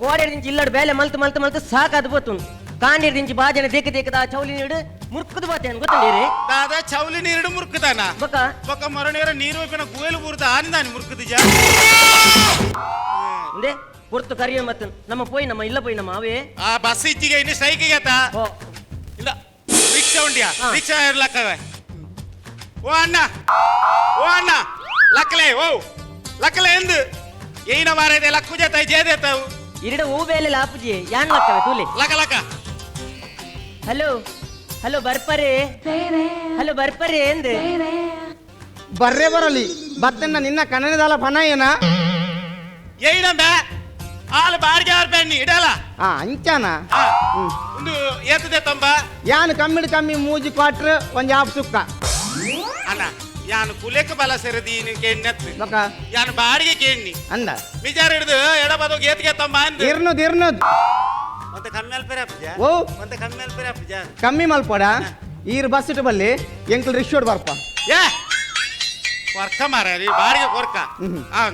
ಕೋಡೆಡ್ ದಿಂಚಿ ಇಲ್ಲಡ್ ಬೇಲೆ ಮಲ್ತು ಮಲ್ತು ಮಲ್ತು ಸಾಕಾದ್ ಬೋತುನ್ ಕಾಂಡೇರ್ ದಿಂಚಿ ಬಾಜನ ದೇಕ ದೇಕದ ಚೌಲಿ ನೀಡು ಮುರ್ಕುದು ಬಾತೇನ್ ಗೊತ್ತಂಡೀರಿ ದಾದ ಚೌಲಿ ನೀರುಡು ಮುರ್ಕುದಾನ ಬೊಕ ಬೊಕ ಮರನೇರ ನೀರು ಒಪ್ಪಿನ ಗುವೆಲು ಬೂರ್ದ ಆನಿದಾನಿ ಮುರ್ಕುದಿಜ ಒಂದೇ ಪೊರ್ತು ಕರಿಯ ಮತ್ತ ನಮ್ಮ ಪೋಯ್ ನಮ್ಮ ಇಲ್ಲ ಪೋಯ್ ನಮ್ಮ ಅವೇ ಆ ಬಸ್ ಇಚ್ಚಿಗೆ ಇನ್ನು ಸ್ಟ್ರೈಕ್ ಗೇತ ಇಲ್ಲ ರಿಕ್ಷಾ ಉಂಡಿಯಾ ರಿಕ್ಷಾ ಲಕ್ಕವೆ ಓ ಅಣ್ಣ ಓ ಅಣ್ಣ ಲಕ್ಕಲೆ ಓ ಲಕ್ಕಲೆ ಎಂದು ಏನ ಮಾರೈತೆ ಲಕ್ಕು ಜೊತೆ ಜೇದೇತಾವು ಇರಡ ಹೂ ಬೇಲೆ ಲಾಪುಜಿ ಯಾನ್ ಲಕ್ಕವೆ ತೂಲೆ ಲಕ ಲಕ ಹಲೋ ಹಲೋ ಬರ್ಪರೆ ಹಲೋ ಬರ್ಪರೆ ಎಂದ್ ಬರ್ರೆ ಬರಲಿ ಬತ್ತನ್ನ ನಿನ್ನ ಕನ್ನಡದಲ್ಲ ಪನ ಏನ ಏನಂಬ ಆಲ್ ಬಾಡಿಗೆ ಆರ್ ಬೆನ್ನಿ ಇಡಲ್ಲ ಆ ಅಂಚಾನ ಒಂದು ಏತದೆ ತಂಬ ಯಾನ್ ಕಮ್ಮಿಡ್ ಕಮ್ಮಿ ಮೂಜಿ ಕ್ವಾಟ್ರ್ ಒಂಜಿ ಆಪ್ ಸುಕ್ಕ ಅಣ್ಣ ಯಾನ್ ಕುಲೆಕ್ ಬಲ ಸೆರದಿ ಕೆಣ್ಣತ್ ಬೊಕ ಯಾನ್ ಬಾಡಿಗೆ ಕೇಣ್ಣಿ ಅಂದ ವಿಚಾರ ಹಿಡಿದು ಎಡಬದು ಗೇತ್ಗೆ ತಂಬ ಅಂದ್ ಇರ್ನುದ್ ಇರ್ನುದ್ ಮತ್ತೆ ಕಮ್ಮಿ ಅಲ್ಪರೆ ಅಪ್ಪಜ ಓ ಮತ್ತೆ ಕಮ್ಮಿ ಅಲ್ಪರೆ ಅಪ್ಪಜ ಕಮ್ಮಿ ಮಲ್ಪಡ ಈರ್ ಬಸ್ ಇಟ್ಟು ಬಲ್ಲಿ ಎಂಕ್ಲು ರಿಕ್ಷೋಡ್ ಬರ್ಪ ಏ ಕೊರ್ಕ ಮಾರ ಬಾಡಿಗೆ ಕೊರ್ಕ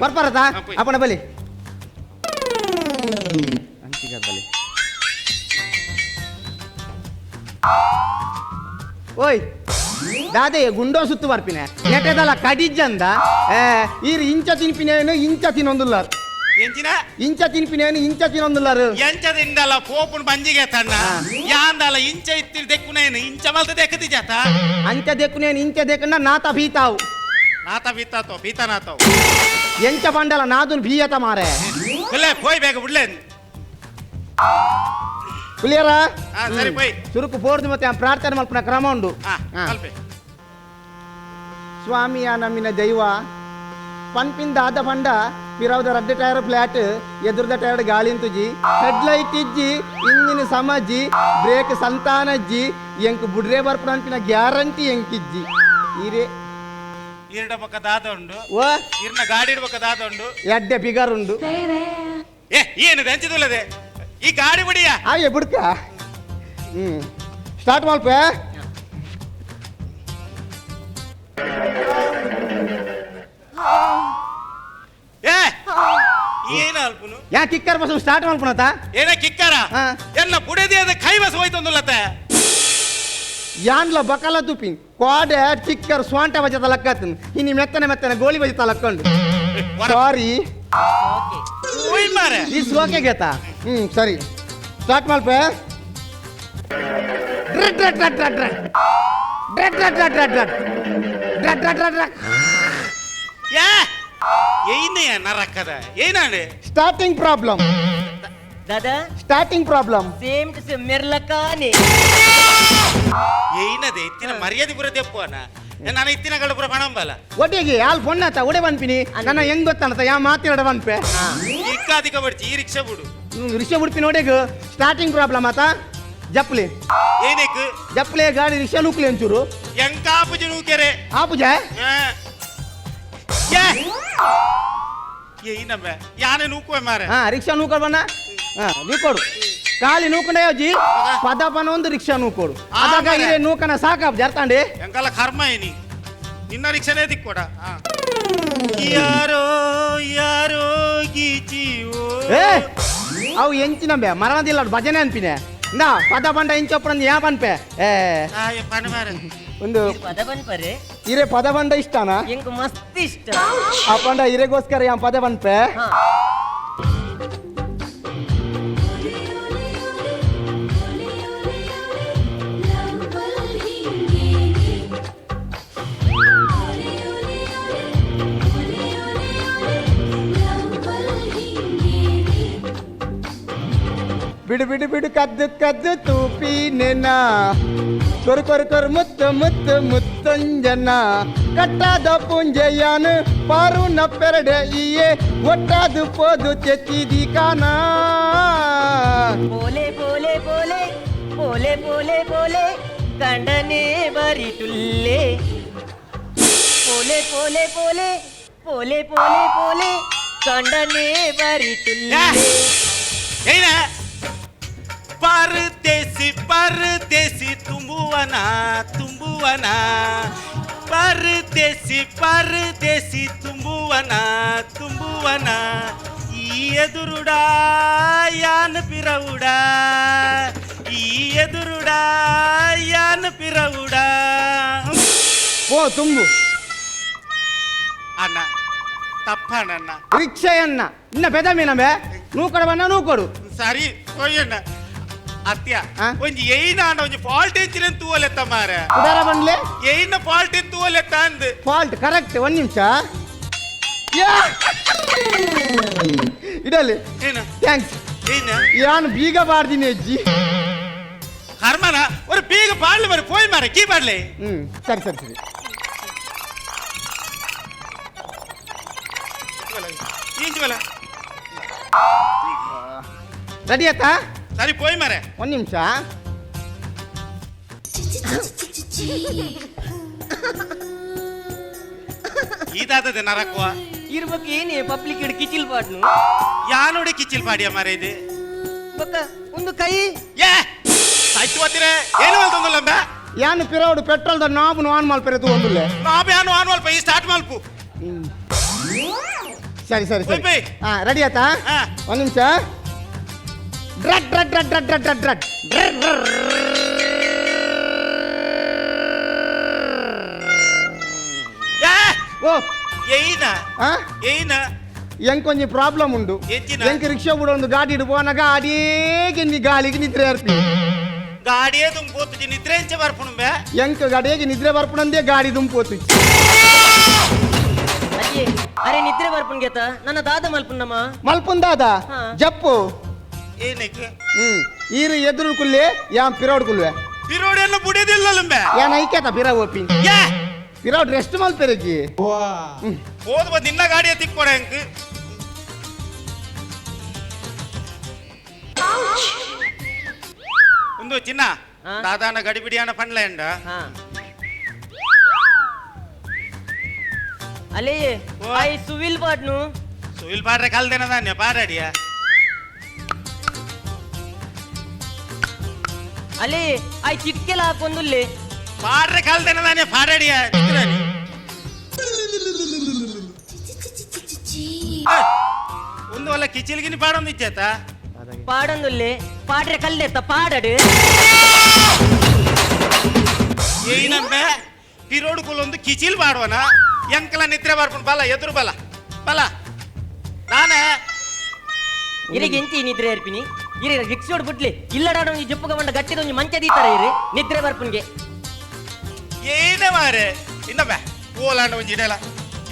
ಬರ್ಪಾರತಾ ಅಪ್ಪಣ ಬಲಿ ಅಂಚಿಗ ಬಲಿ ಓಯ್ ದಾದೆ ಗುಂಡೋ ಸುತ್ತು ಬರ್ಪಿನ ನೆಟದಲ್ಲ ಕಡಿಜಂದ ಈರ್ ಇಂಚ ತಿನ್ಪಿನೇನು ಇಂಚ ತಿನ್ನೊಂದುಲ್ಲಾರು ಎಂಚಿನ ಇಂಚ ತಿನ್ಪಿನೇನು ಇಂಚ ತಿನ್ನೊಂದುಲ್ಲಾರು ಎಂಚ ತಿಂದಲ್ಲ ಪೋಪುನ್ ಬಂಜಿಗೆ ತಣ್ಣ ಯಾಂದಲ್ಲ ಇಂಚ ಇತ್ತಿ ದೆಕ್ಕುನೇನು ಇಂಚ ಮಲ್ತ ದೆಕ್ಕದಿ ಜಾತ ಅಂಚ ದೆಕ್ಕುನೇನು ಇಂಚ ದೆಕ್ಕುನ ನಾತ ಬೀತಾವು ನಾತ ಬೀತಾತೋ ಬೀತ ನಾತೋ ಎಂಚ ಬಂಡಲ ನಾದುನ್ ಬೀಯತ ಮಾರೆ ಬಿಡ್ಲೆ ಪೋಯ್ ಬೇಗ ಬಿಡ್ಲೆ ಕ್ಲಿಯರಾ ಸರಿ ಪೋಯ್ ಚುರುಕು ಬೋರ್ದು ಮತ್ತೆ ಪ್ರಾರ್ಥನೆ ಮಲ್ಪುನ ಕ್ರಮ ಉಂಡು ಸ್ವಾಮಿಯ ನಮ್ಮಿನ ದೈವ ಪನ್ಪಿಂದ ಆದ ಪಂಡ ಪಿರವದ ರಡ್ಡ ಟೈರ್ ಫ್ಲಾಟ್ ಎದುರ್ದ ಟೈರ್ ಗಾಳಿಂತುಜಿ ಹೆಡ್ ಲೈಟ್ ಇಜ್ಜಿ ಇಂಜಿನ್ ಸಮಜ್ಜಿ ಬ್ರೇಕ್ ಸಂತಾನಜ್ಜಿ ಎಂಕ್ ಬುಡ್ರೆ ಬರ್ಪುನ ಅನ್ಪಿನ ಗ್ಯಾರಂಟಿ ಎಂಕಿಜ್ಜಿ ಈರೆ ಈರಡ ಪಕ್ಕ ದಾದ ಉಂಡು ಓ ಇರ್ನ ಗಾಡಿ ಪಕ್ಕ ದಾದ ಉಂಡು ಎಡ್ಡೆ ಬಿಗರ್ ಉಂಡು ಏ ಏನು ದಂಚಿದುಲ್ಲದೆ ಈ ಗಾಡಿ ಬಿಡಿಯಾ ಆಯೆ ಬುಡ್ಕ ಸ್ಟಾರ್ಟ್ ಮಲ್ಪೆ ಏ ಏನು ಅಲ್ಪುನು ಯಾ ಕಿಕ್ಕರ್ ಬಸ್ ಸ್ಟಾರ್ಟ್ ಮಲ್ಪುನತ ಏನ ಕಿಕ್ಕರ ಎಲ್ಲ ಬುಡದಿ ಅದ ಕೈ ಬಸ್ ಹೋಯ್ತಂದುಲ್ಲತೆ ಯಾನ್ಲ ಬಕಲ ತುಪಿನ್ ಕೋಡೆ ಕಿಕ್ಕರ್ ಸ್ವಾಂಟ ಬಜತ ಲಕ್ಕತ್ತನ್ ಇನಿ ಮೆತ್ತನೆ ಮೆತ್ತನೆ ಗೋಲಿ ಬಜತ ಲಕ್ಕಂಡು ಸಾರಿ ಓಯ್ ಮಾರೆ ಈ ಸೋಕೆ ಗೇತಾ ಸರಿ ಸ್ಟಾರ್ಟ್ ಮಲ್ಪೆ ಡ್ರಡ್ ಡ್ರಡ್ ಡ್ರಡ್ ಡ್ರಡ್ ಡ್ರಡ್ ಡ್ರಡ್ ಡ್ರಡ್ ಡ್ರಡ್ ಡ್ರಡ್ ಡ್ರಡ್ ಡ್ರಡ್ ಡ್ರಡ್ ಡ್ರಡ್ ಯಾ ಏನೇ ನರಕದ ಏನಾಂಡೆ ಸ್ಟಾರ್ಟಿಂಗ್ ಪ್ರಾಬ್ಲಮ್ ದಾದಾ starting problem same to same ಮೆರ್ಲಕಾನೆ ಏನದೆ ಇತ್ತಿನ ಮರ್ಯಾದೆ ಪೂರ ದೆಪ್ಪುವನ ನಾನು ಇತ್ತಿನ ಗಡ ಪೂರ ಪಣಂಬಲ್ಲ ಒಟ್ಟಿಗೆ ಯಾಲ್ ಫೋನ್ ಆತ ಒಡೆ ಬನ್ಪಿನಿ ನನ್ನ ಹೆಂಗ್ ಗೊತ್ತಾನತ ಯಾ ಮಾತಿರಡ ಬನ್ಪೆ ಇಕ್ಕಾದಿಕ ಬಡ್ಚಿ ಈ ರಿಕ್ಷಾ ಬಿಡು ರಿಕ್ಷಾ ಬಿಡ್ಪಿನ ಒಡೆಗ್ ಸ್ಟಾರ್ಟಿಂಗ್ ಪ್ರಾಬ್ಲಮ್ ಆತ ಜಪ್ಲಿ ಏನಕ್ಕೆ ಜಪ್ಲೆ ಗಾಡಿ ರಿಕ್ಷಾ ಲೂಕ್ಲಿ ಒಂಚೂರು ಎಂಕಾಪುಜಿ ನೂಕೆರೆ ಆಪುಜ ಏನಮ್ಮ ಯಾನೆ ನೂಕುವೆ ಮಾರೆ ಹಾ ರಿಕ್ಷಾ ನೂಕೊಡು ಬಣ್ಣ ಹಾ ನೂಕೋಡು ಖಾಲಿ ನೂಕೊಂಡೆ ಯೋಜಿ ಪದ ಪನ ಒಂದು ರಿಕ್ಷಾ ನೂಕೋಡು ಅದಾಗ ಇರೇ ನೂಕನ ಸಾಕಾಪ್ ಜರ್ತಾಂಡಿ ಎಂಕಲ್ಲ ಕರ್ಮ ಏನಿ ನಿನ್ನ ರಿಕ್ಷಾನೇ ದಿಕ್ಕೋಡ ಯಾರೋ ಯಾರೋ ಗೀಚಿಯೋ ಏ ಅವು ಎಂಚಿನ ಬೆ ಮರಣದಿಲ್ಲ ಭಜನೆ ಅನ್ಪಿನೆ ನಾ ಪದ ಪಂಡ ಇಂಚೊಪ್ಪನ ಯಾ ಪನ್ಪೆ ಏ ಒಂದು ಪದ ಬನ್ಪರೆ ಇರೇ ಪದ ಬಂಡ ಇಷ್ಟನಾ ಎಂಕ್ ಮಸ್ತ್ ಇಷ್ಟ ಆ ಪಂಡ ಇರೆಗೋಸ್ಕರ ಯಾ ಪದ ಬನ್ಪೆ ಬಿಡು ಬಿಡು ಬಿಡು ಕದ್ದು ಕದ್ದು ತೂಪಿ ನೆನ ಕೊರು ಕೊರು ಕೊರು ಮುತ್ತು ಮುತ್ತು ಮುತ್ತಂಜನ ಕಟ್ಟಾದ ಪುಂಜೆಯಾನು ಪಾರು ನಪ್ಪೆರಡೆ ಇಯೇ ಒಟ್ಟಾದು ಪೋದು ತೆತ್ತಿದಿ ಕಾನ ಪೋಲೆ ಪೋಲೆ ಪೋಲೆ ಪೋಲೆ ಪೋಲೆ ಪೋಲೆ ಕಂಡನೆ ಬರಿ ತುಲ್ಲೆ ಪೋಲೆ ಪೋಲೆ ಪೋಲೆ ಪೋಲೆ ಪೋಲೆ ಪೋಲೆ ಕಂಡನೆ ಬರಿ ತುಲ್ಲೆ ಏನ ಪರದೇಸಿ ಪರದೇಸಿ ತುಂಬುವನ ತುಂಬುವನ ಪರದೇಸಿ ಪರದೇಸಿ ತುಂಬುವನ ತುಂಬುವನ ಈ ಎದುರುಡಾ ಯಾನ್ ಪಿರವುಡಾ ಈ ಎದುರುಡಾ ಯಾನ್ ಪಿರವುಡಾ ಪೋ ತುಂಬು ಅಣ್ಣ ತಪ್ಪಣ್ಣ ರಿಕ್ಷೆಯನ್ನ ಇನ್ನ ಬೆದಮಿ ನಮೆ ನೂಕೊಡು ಬಣ್ಣ ನೂಕೊಡು ಸರಿ ಕೊಯ್ಯಣ್ಣ ಅತ್ಯ ಒಂಜಿ ಏಯ್ನ ಅಣ್ಣ ಒಂಜಿ ಫಾಲ್ಟ್ ಎಂಚಿನ ತೂವಲೆತ್ತ ಮಾರ ಉದಾರ ಬಂಡ್ಲೆ ಏಯ್ನ ಫಾಲ್ಟ್ ತೂವಲೆತ್ತ ಅಂದ್ ಫಾಲ್ಟ್ ಕರೆಕ್ಟ್ ಒಂದ್ ನಿಮಿಷ ಇಡಲಿ ಏನು thanks ಏನ ಯಾನು ಬೀಗ ಬಾರ್ದಿನಿ ಅಜ್ಜಿ ಕರ್ಮನ ஒரு ಬೀಗ ಪಾಡ್ಲಿ ಮಾರೆ ಪೋಯ್ ಮಾರೆ ಕೀ ಪಾಡ್ಲಿ ಹ್ಮ್ ಸರಿ ಸರಿ ಸರಿ ಇಂಚುವಲ ರೆಡಿ ಆಯ್ತಾ ಸರಿ ಪೋಯ್ ಮಾರೆ ಒಂದ್ ನಿಮಿಷ ಇದಾದದೆ ನರಕುವ ಇರ್ಬೇಕು ಏನೇ ಪಬ್ಲಿಕ್ ಇಡ್ ಕಿಚಿಲ್ ಪಾಡ್ನು ಯಾನೋಡೆ ಕಿಚಿಲ್ ಪಾಡಿಯ ಮಾರೆ ಇದು ಬೊಕ್ಕ ಒಂದು ಕೈ ಏ ಸಾಯ್ತು ಬತ್ತೀರೆ ಏನು ಹೇಳ್ತಂದಲ್ಲಂಬ ಯಾನು ಪಿರೋಡು ಪೆಟ್ರೋಲ್ the knob on ಮಲ್ಪೆರೆ ತೂವೊಂದುಲ್ಲೆ ನಾಬ್ ಯಾನು ಆನ್ ಮಲ್ಪ ಈ ಸ್ಟಾರ್ಟ್ ಮಲ್ಪು ಸರಿ ಸರಿ ಸರಿ ಹೋಯ್ ಹಾ ರೆಡಿ ಆಯ್ತಾ ಒಂದ್ ನಿಮಿಷ ಡ್ರಡ್ ಡ್ರಡ್ ಡ್ರಡ್ ಡ್ರಡ್ ಡ್ರಡ್ ಡ್ರಡ್ ಡ್ರಡ್ ಓ ಏಯ್ನ ಏಯ್ನ ಎಂಕ್ ಒಂಜಿ ಪ್ರಾಬ್ಲಮ್ ಉಂಡು ಎಂಚಿನ? ಎಂಕ್ ರಿಕ್ಷಾ ಬಿಡ ಒಂದು ಗಾಡಿ ಇಡು ಪೋನಾಗ ಅಡೇಗೆ ನೀ ಗಾಳಿಗೆ ನಿದ್ರೆ ಇರ್ತೀನಿ ಗಾಡಿಯೇ ತುಂಬೋತು ನಿದ್ರೆ ಎಂಚ ಬರ್ಪುಣುಂಬೆ ಎಂಕ್ ಗಾಡಿಗೆ ನಿದ್ರೆ ಬರ್ಪುಣಂದೇ ಗಾಡಿ ದುಂಪೋತು ಅಜ್ಜಿ ಅರೆ ನಿದ್ರೆ ಬರ್ಪುನ್ಗೆತ ನನ್ನ ದಾದ ಮಲ್ಪುನ್ನಮ್ಮ ಮಲ್ಪುಂದಾದ ಹಾ. ಜಪ್ಪು ಏನಕ್ಕೆ ಹ್ಮ್ ಈರು ಎದುರು ಕುಲ್ಲೆ ಯಾನ್ ಪಿರೋಡ್ ಕುಲ್ವೆ ಪಿರೋಡೆಲ್ಲ ಬುಡಿದಿಲ್ಲಲಂಬೆ ಯಾನ್ ಐಕ್ಯತ ಪಿರ ಓಪಿ ಏ ಪಿರೋಡ್ ರೆಸ್ಟ್ ಮಲ್ಪೆರಜಿ ಹೋದ ಬದ್ ನಿನ್ನ ಗಾಡಿಯ ತಿಕ್ಕೊಡ ಎಂಕ್ ಒಂದು ಚಿನ್ನ ದಾದಾನ ಗಡಿಬಿಡಿಯಾನ ಪಂಡ್ಲ ಎಂಡ ಅಲೇ I ಸುವಿಲ್ ಪಾಡ್ನು ಸುವಿಲ್ ಪಾಡ್ರೆ ಕಲ್ದೇನ ದಾನ್ಯ ಪಾಡಾಡಿಯ ಅಲೇ I ಚಿಟ್ಕೆಲ ಹಾಕೊಂದುಲ್ಲೆ ಪಾಡ್ರೆ ಕಲ್ದೇನ ದಾನ್ಯ ಪಾಡಾಡಿಯ ಒಂದು ವಲ್ಲ ಕಿಚಿಲ್ಗಿನಿ ಪಾಡೊಂದು ಇಚ್ಛೇತ ಪಾಡೊಂದುಲ್ಲೆ ಪಾಡ್ರೆ ಕಲ್ಲೆತ್ತ ಪಾಡಡು ಏನಂಬೆ ಪಿರೋಡು ಕುಲೊಂದು ಕಿಚಿಲ್ ಪಾಡುವನ ಎಂಕಲ ನಿದ್ರೆ ಬರ್ಪುಂಡು ಬಲ ಎದುರು ಬಲ ಬಲ ನಾನೇ ಇರಿಗೆ ಎಂಚಿ ನಿದ್ರೆ ಇರ್ಪಿನಿ ಇರಿ ರಿಕ್ಷೋಡ್ ಬಿಡ್ಲಿ ಇಲ್ಲಡಾಡ ಒಂಜಿ ಜಪ್ಪುಗ ಬಂಡ ಗಟ್ಟಿದ ಒಂಜಿ ಮಂಚ ದೀತರ ಇರಿ ನಿದ್ರೆ ಬರ್ಪುನ್ಗೆ ಏನೇ ಮಾರೆ ಇನ್ನಬೆ ಓಲಾಂಡ ಒಂಜಿ ಇಡಲ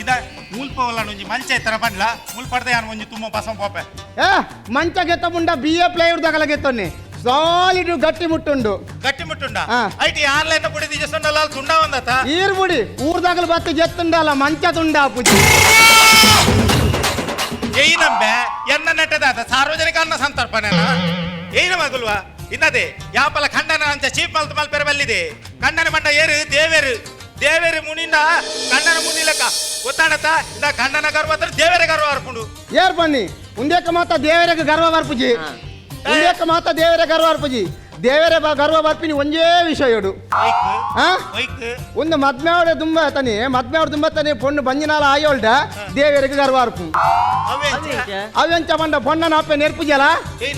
ಇದ ಮುಲ್ಪ ಓಲಾಂಡ ಒಂಜಿ ಮಂಚ ಇತ್ತರ ಪಂಡ್ಲ ಮುಲ್ಪಡ್ದೆ ಯಾನ್ ಒಂಜಿ ತುಂಬ ಪಸಂ ಪೋಪೆ ಏ ಮಂಚ ಗೆತ್ತ ಮುಂಡ ಬಿ ಎ ಪ್ಲೈವುಡ್ ದಗಲ ಗೆತ್ತೊನ್ನೆ ಸಾಲಿಡ್ ಗಟ್ಟಿ ಮುಟ್ಟುಂಡು ಗಟ್ಟಿ ಮುಟ್ಟುಂಡ IT online ಪುಡಿ ದಿಜಸೊಂಡಲ್ಲ ತುಂಡ ಒಂದತ ಈರ್ ಬುಡಿ ಊರ್ದಾಗಲ ಬತ್ತು ಜೆತ್ತುಂಡಲ್ಲ ಮಂಚ ತುಂಡ ಪುಜಿ ಏಯ್ ನಂಬೆ ಎನ್ನ ನೆಟ್ಟದಾದ ಸಾರ್ವಜನಿಕ ಅನ್ನ ಸಂತರ್ಪಣೆ ಏನ ಮಗುಲ್ವಾ ಇನ್ನದೆ ಯಾಪಲ ಖಂಡನ ಅಂಚ ಚೀಪ್ ಮಲ್ತು ಮಲ್ಪೆರೆ ಬಲ್ಲಿದೆ ಖಂಡನ ಮಂಡ ಏರು ದೇವೇರು ದೇವೇರು ಮುನಿಂದ ಖಂಡನ ಮುನಿಲಕ ಗೊತ್ತಾಡತ ಇಂದ ಖಂಡನ ಗರ್ವ ಹತ್ರ ದೇವೇರ ಗರ್ವ ಅರ್ಪುಂಡು ಏರ್ ಬನ್ನಿ ಉಂದೇಕ ಮಾತ ದೇವರಿಗೆ ಗರ್ವ ಬರ್ಪುಜಿ ಉಂದೇಕ ಮಾತ ದೇವರ ಗರ್ವ ಬರ್ಪುಜಿ ದೇವರ ಗರ್ವ ಬರ್ಪಿನಿ ಒಂಜೇ ವಿಷಯಡು ಒಂದು ಮದ್ಮೆಯವಡೆ ತುಂಬ ತಾನೆ ಮದ್ಮೆಯವಡು ತುಂಬ ತಾನೆ ಪೊಣ್ಣು ಬಂಜಿನಾಲ ಆಯೋಲ್ಡ ದೇವರಿಗೆ ಗರ್ವ ಅರ್ಪು ಅವೆಂಚ ಬಂಡ ಪೊಣ್ಣನ ಅಪ್ಪೆ ನೆರ್ಪುಜಲ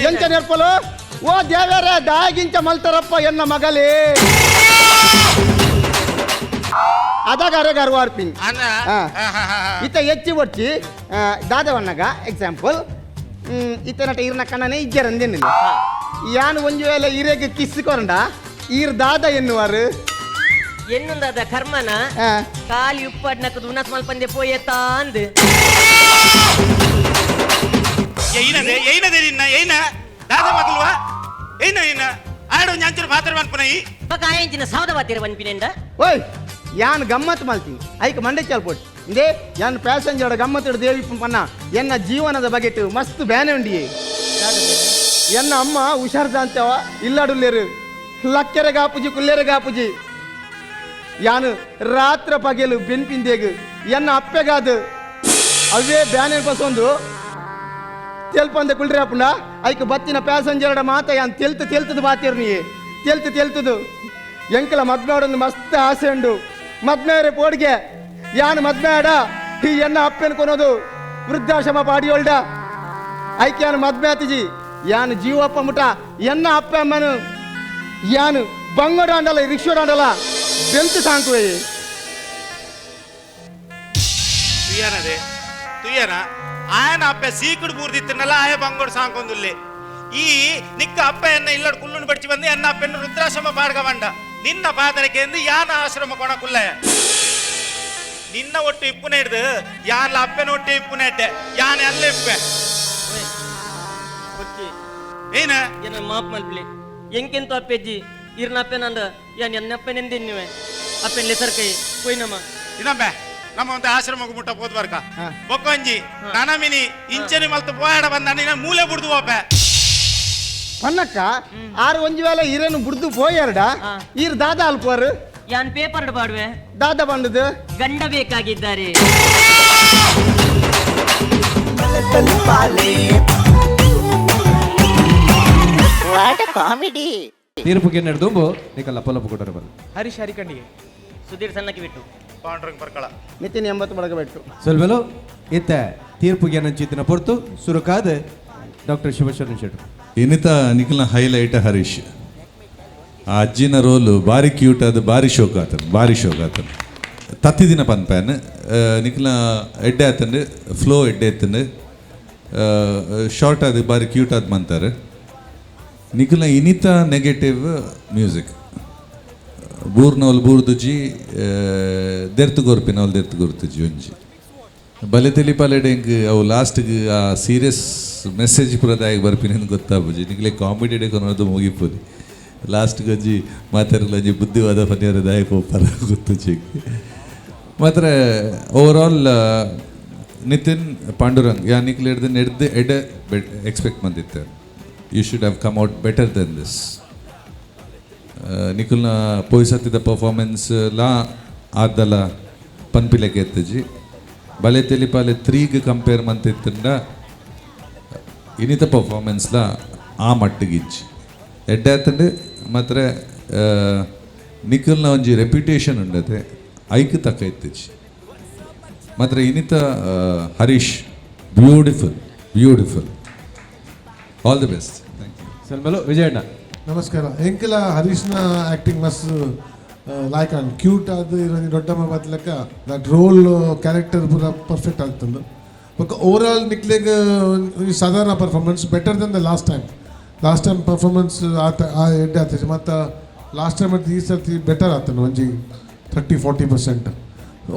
ಎಂಚ ನೆರ್ಪಲು ಓ ದೇವರೇ ದಾಗಿಂಚ ಮಲ್ತರಪ್ಪ ಎನ್ನ ಮಗಲೇ ಅದಾಗರೆ ಗರ್ವ ಅರ್ಪಿನಿ ಇತ್ತ ಹೆಚ್ಚಿ ಒಡ್ಚಿ ದಾದವಣ್ಣಗ ಎಕ್ಸಾಂಪಲ್ ಇತ್ತ ನಟ ಈರ್ನ ಕಣ್ಣನೇ ಇಜ್ಜರಂದೇನಿಲ್ಲ ಯಾನ್ ಒಂಜಿ ವೇಳೆ ಇರೆಗ್ ಕಿಸ್ ಕೊರಂಡ ಈರ್ ದಾದ ಎನ್ನುವರು ಎನ್ನುಂದಾದ ಕರ್ಮನ ಖಾಲಿ ಉಪ್ಪಾಡ್ನಕ್ಕದು ಉನಸ್ ಮಲ್ಪಂದೆ ಪೋಯೆ ತಾಂದ್ ಏಯ್ನದೆ ಏಯ್ನದೆ ನಿನ್ನ ಏಯ್ನ ದಾದ ಮಗಲ್ವಾ ಏನ ಏನ ಆಡು ಅಂಚಿನ ಪಾತ್ರ ಪನ್ಪುನ ಈ ಬೊಕ ಆಯಂಚಿನ ಸಾವದ ಬಾತಿರ ಪನ್ಪಿನೆಂಡ. ಓಯ್, ಯಾನ್ ಗಮ್ಮತ್ ಮಲ್ತೀನಿ ಐಕ್ ಮಂಡೆ ಚಾಲ್ಪೊಡು. ಇಂದೇ ಯಾನ್ ಪ್ಯಾಸೆಂಜರ್ ಗಮ್ಮತ್ತು ದೇವಿ ಪನ್ನ ಎನ್ನ ಜೀವನದ ಬಗೆಟ್ ಮಸ್ತ್ ಬೇನೆ ಉಂಡಿಯೇ. ಎನ್ನ ಅಮ್ಮ ಹುಷಾರ್ದ ಅಂತವ ಇಲ್ಲಾಡುಲ್ಲೇರು, ಲಕ್ಕೆರೆ ಗಾಪುಜಿ ಕುಲ್ಲೇರೆ ಗಾಪುಜಿ. ಯಾನು ರಾತ್ರ ಪಗೆಲು ಬೆನ್ಪಿಂದೇಗು ಎನ್ನ ಅಪ್ಪೆಗಾದು ಅವೇ ಬ್ಯಾನೆ ಬಸೊಂದು ತೆಲ್ಪಂದೆ ಕುಲ್ರಿ ಅಪ್ಪಂಡ. ಐಕ್ ಬತ್ತಿನ ಪ್ಯಾಸೆಂಜರ್ಡ ಮಾತ ಯಾನ್ ತೆಲ್ತು ತೆಲ್ತದು ಬಾತಿರ್ ನೀ ತೆಲ್ತು ತೆಲ್ತದು. ಎಂಕಲ ಮದ್ಮಾಡೊಂದು ಮಸ್ತ್ ಆಸೆ ಉಂಡು, ಮದ್ಮೇರೆ ಪೋಡಿಗೆ ಯಾನು ಮದ್ಮೇಡ ಈ ಎನ್ನ ಅಪ್ಪೆನ್ ಕೊನೋದು ವೃದ್ಧಾಶ್ರಮ ಪಾಡಿಯೋಲ್ಡ. ಐಕ್ ಯಾನು ಮದ್ಮೆ ಆತಿಜಿ, ಯಾನು ಜೀವಪ್ಪ ಮುಟ ಎನ್ನ ಅಪ್ಪ ಅಮ್ಮನು ಯಾನು ಬಂಗೋಡಾಂಡಲ ರಿಕ್ಷೋಡಾಂಡಲ ಬೆಂತು ಸಾಂಕುವೆ. ತುಯ್ಯನದೆ ತುಯ್ಯನ ಆಯನ ಅಪ್ಪೆ ಸೀಕುಡು ಬೂರ್ದಿತ್ತನಲ್ಲ ಆಯ ಬಂಗೋಡು ಸಾಂಕೊಂದುಲ್ಲೆ. ಈ ನಿಕ್ಕ ಅಪ್ಪ ಎನ್ನ ಇಲ್ಲಡ್ ಕುಲ್ಲುನು ಬಡಿచి ಬಂದು ಎನ್ನ ಅಪ್ಪೆನ್ನು ರುದ್ರಾಶ್ರಮ ಪಾಡ್ಗ ಬಂಡ ನಿನ್ನ ಪಾದರಕ್ಕೆ ಎಂದು ಯಾನ ಆಶ್ರಮ ಕೊಣ ಕುಲ್ಲಯ. ನಿನ್ನ ಒಟ್ಟು ಇಪ್ಪುನೆ ಹಿಡ್ದು ಯಾನ್ಲ ಅಪ್ಪನ ಒಟ್ಟು ಇಪ್ಪುನೆ ಇಟ್ಟೆ ಯಾನ ಎಲ್ಲ ಇಪ್ಪೆ ಏನ ಏನ ಮಾಪ್ ಮಲ್ಪ್ಲಿ ಎಂಕೆಂತ ಅಪ್ಪೆಜ್ಜಿ ಇರ್ನ ಅಪ್ಪೆನಂದ ಯಾನ್ ಎನ್ನ ಅಪ್ಪೆನೆಂದಿನ್ನುವೆ ಅಪ್ಪೆನ್ ಲೆಸರ್ ಕೈ ಪೋಯ್ನಮ್ಮ. ಇನ್ನೊಮ್ಮೆ ನಮ್ಮ ಒಂದು ಆಶ್ರಮಕ್ಕೆ ಮುಟ್ಟ ಪೋದ್ ಬರ್ಕ ಬೊಕ್ಕೊಂಜಿ ನನಮಿನಿ ಇಂಚನಿ ಮಲ್ತು ಪೋಯಾಡ ಬಂದ ನಿನ್ನ ಮೂಲೆ ಬುಡ್ದು ಹೋಪೆ. ಪನ್ನಕ್ಕ ಆರು ಒಂಜಿ ವೇಳೆ ಇರೇನು ಬುಡ್ದು ಪೋಯಾರಡ ಈರ್ ದಾದಾ ಅಲ್ಪೋರು. ಯಾನ್ ಪೇಪರ್ ಪಾಡುವೆ. ದಾದಾ ಬಂದದು ಗಂಡ ಬೇಕಾಗಿದ್ದಾರೆ. What comedy. ತೀರ್ಪುಗೆ ನಡೆದುಂಬು ನಿಕಲ್ಲ ಪೊಲಪು ಕೊಟ್ಟರೆ ಬಂದು ಹರೀಶ್ ಹರಿಕಂಡಿಗೆ, ಸುಧೀರ್ ಸಣ್ಣಕ್ಕೆ ಬಿಟ್ಟು, ಪಾಂಡ್ರಂಗ್ ಪರ್ಕಳ, ನಿತಿನ್ 80 ಬಡಗಬೆಟ್ಟು. ಸೊಲ್ವೆಲು ಇತ್ತ ತೀರ್ಪುಗೆ ನಂಚಿತ್ತಿನ ಪೊರ್ತು ಸುರುಕಾದ ಡಾಕ್ಟರ್ ಶಿವಶರಣ ಶೆಟ್ರು. ಇನ್ನಿತ ನಿಖಲ್ನ ಹೈಲೈಟ್ ಹರೀಶ್. ಆ ಅಜ್ಜಿನ ರೋಲು ಬಾರಿ ಕ್ಯೂಟ್, ಅದು ಬಾರಿ ಶೋಕ್ ಆತನ, ಬಾರಿ ಶೋಕ್ ಆತನ. ತತ್ತಿದಿನ ಪನ್ಪ್ಯಾನ್ ನಿಖಲ್ನ ಎಡ್ಡೆ ಆತಂಡು, ಫ್ಲೋ ಎಡ್ಡೆ ಎತ್ತಂಡು, ಶಾರ್ಟ್ ಅದು ಬಾರಿ ಕ್ಯೂಟ್ ಆದ್ ಮಂತಾರೆ. ನಿಖಲ್ನ ಇನಿತ ನೆಗೆಟಿವ್ ಮ್ಯೂಸಿಕ್ ಬೂರ್ನವಲ್ ಬೂರ್ದುಜಿ, ದೆರ್ತು ಗೊರ್ಪಿನವಲ್ ದೆರ್ತು ಗೊರ್ತುಜಿ. ಒಂಜಿ ಬಲೆ ತೆಲಿಪಾಲೆಡ್ ಎಂಕ್ ಅವು ಲಾಸ್ಟ್ಗೆ ಆ ಸೀರಿಯಸ್ ಮೆಸೇಜ್ ಪೂರ ದಾಯಗ್ ಬರ್ಪಿನ ಗೊತ್ತಾಪುಜಿ. ನಿಕ್ಲೆ ಕಾಮಿಡಿ ಕೊನೋದು ಮುಗಿಪುದಿ. ಲಾಸ್ಟ್ಗೆ ಒಂಜಿ ಮಾತಾಡಲ ಒಂಜಿ ಬುದ್ಧಿವಾದ ಪನಿಯರ ದಾಯ ಪೋಪರ ಗೊತ್ತುಜಿ. ಮಾತ್ರ ಓವರ್ ಆಲ್ ನಿತಿನ್ ಪಾಂಡುರಂಗ್ ಯಾ ನಿಕ್ಲೆ ಹಿಡ್ದು ಎಡ್ದು ಎಡೆ ಎಕ್ಸ್ಪೆಕ್ಟ್ ಬಂದಿತ್ತು. You should have come out better than this. ನಿಕುಲ್ನ ಪೋಯ್ಸತ್ತಿದ ಪರ್ಫಾರ್ಮೆನ್ಸ್ ಲಾ ಆದಲ ಪನ್ಪಿಲೆಕ್ಕೆ ಎತ್ತಜಿ. ಬಲೆ ತೆಲಿಪಾಲೆ 3ಗೆ ಕಂಪೇರ್ ಮಂತಿತ್ತಂಡ ಇನ್ನಿತ ಪರ್ಫಾರ್ಮೆನ್ಸ್ಲ ಆ ಮಟ್ಟಿಗೆ ಇಜ್ಜಿ ಎಡ್ಡೆ ಆತಂಡು. ಮಾತ್ರ ನಿಖಲ್ನ ಒಂಜಿ ರೆಪ್ಯುಟೇಷನ್ ಉಂಡತೆ ಐಕ್ ತಕ್ಕ ಇತ್ತಿಜಿ. ಮಾತ್ರ ಇನ್ನಿತ Harish beautiful, beautiful, all the best, thank you. ಸೊಲ್ಮೆಲು ವಿಜಯಣ್ಣ. ನಮಸ್ಕಾರ. ಎಂಕಲ ಹರೀಶ್ನ ಆ್ಯಕ್ಟಿಂಗ್ ಮಸ್ತ್ ಲೈಕ್ ಆಂಡ್ ಕ್ಯೂಟ್ ಆದ್ ಇರೋನಿ ದೊಡ್ಡಮ್ಮ ಬತ್ಲಕ್ಕ that role character ಪೂರ ಪರ್ಫೆಕ್ಟ್ ಆಗ್ತಂದು. ಬೊಕ್ಕ ಓವರ್ ಆಲ್ ನಿಕ್ಲೆಗ್ ಈ ಸಾಧಾರಣ performance, better than the last time. Last time performance ಆತ ಆ ಎಡ್ಡೆ ಆತ, ಮತ್ತು ಲಾಸ್ಟ್ ಟೈಮ್ ಈ ಸರ್ತಿ ಬೆಟರ್ ಆತನು ಒಂಜಿ 30-40%.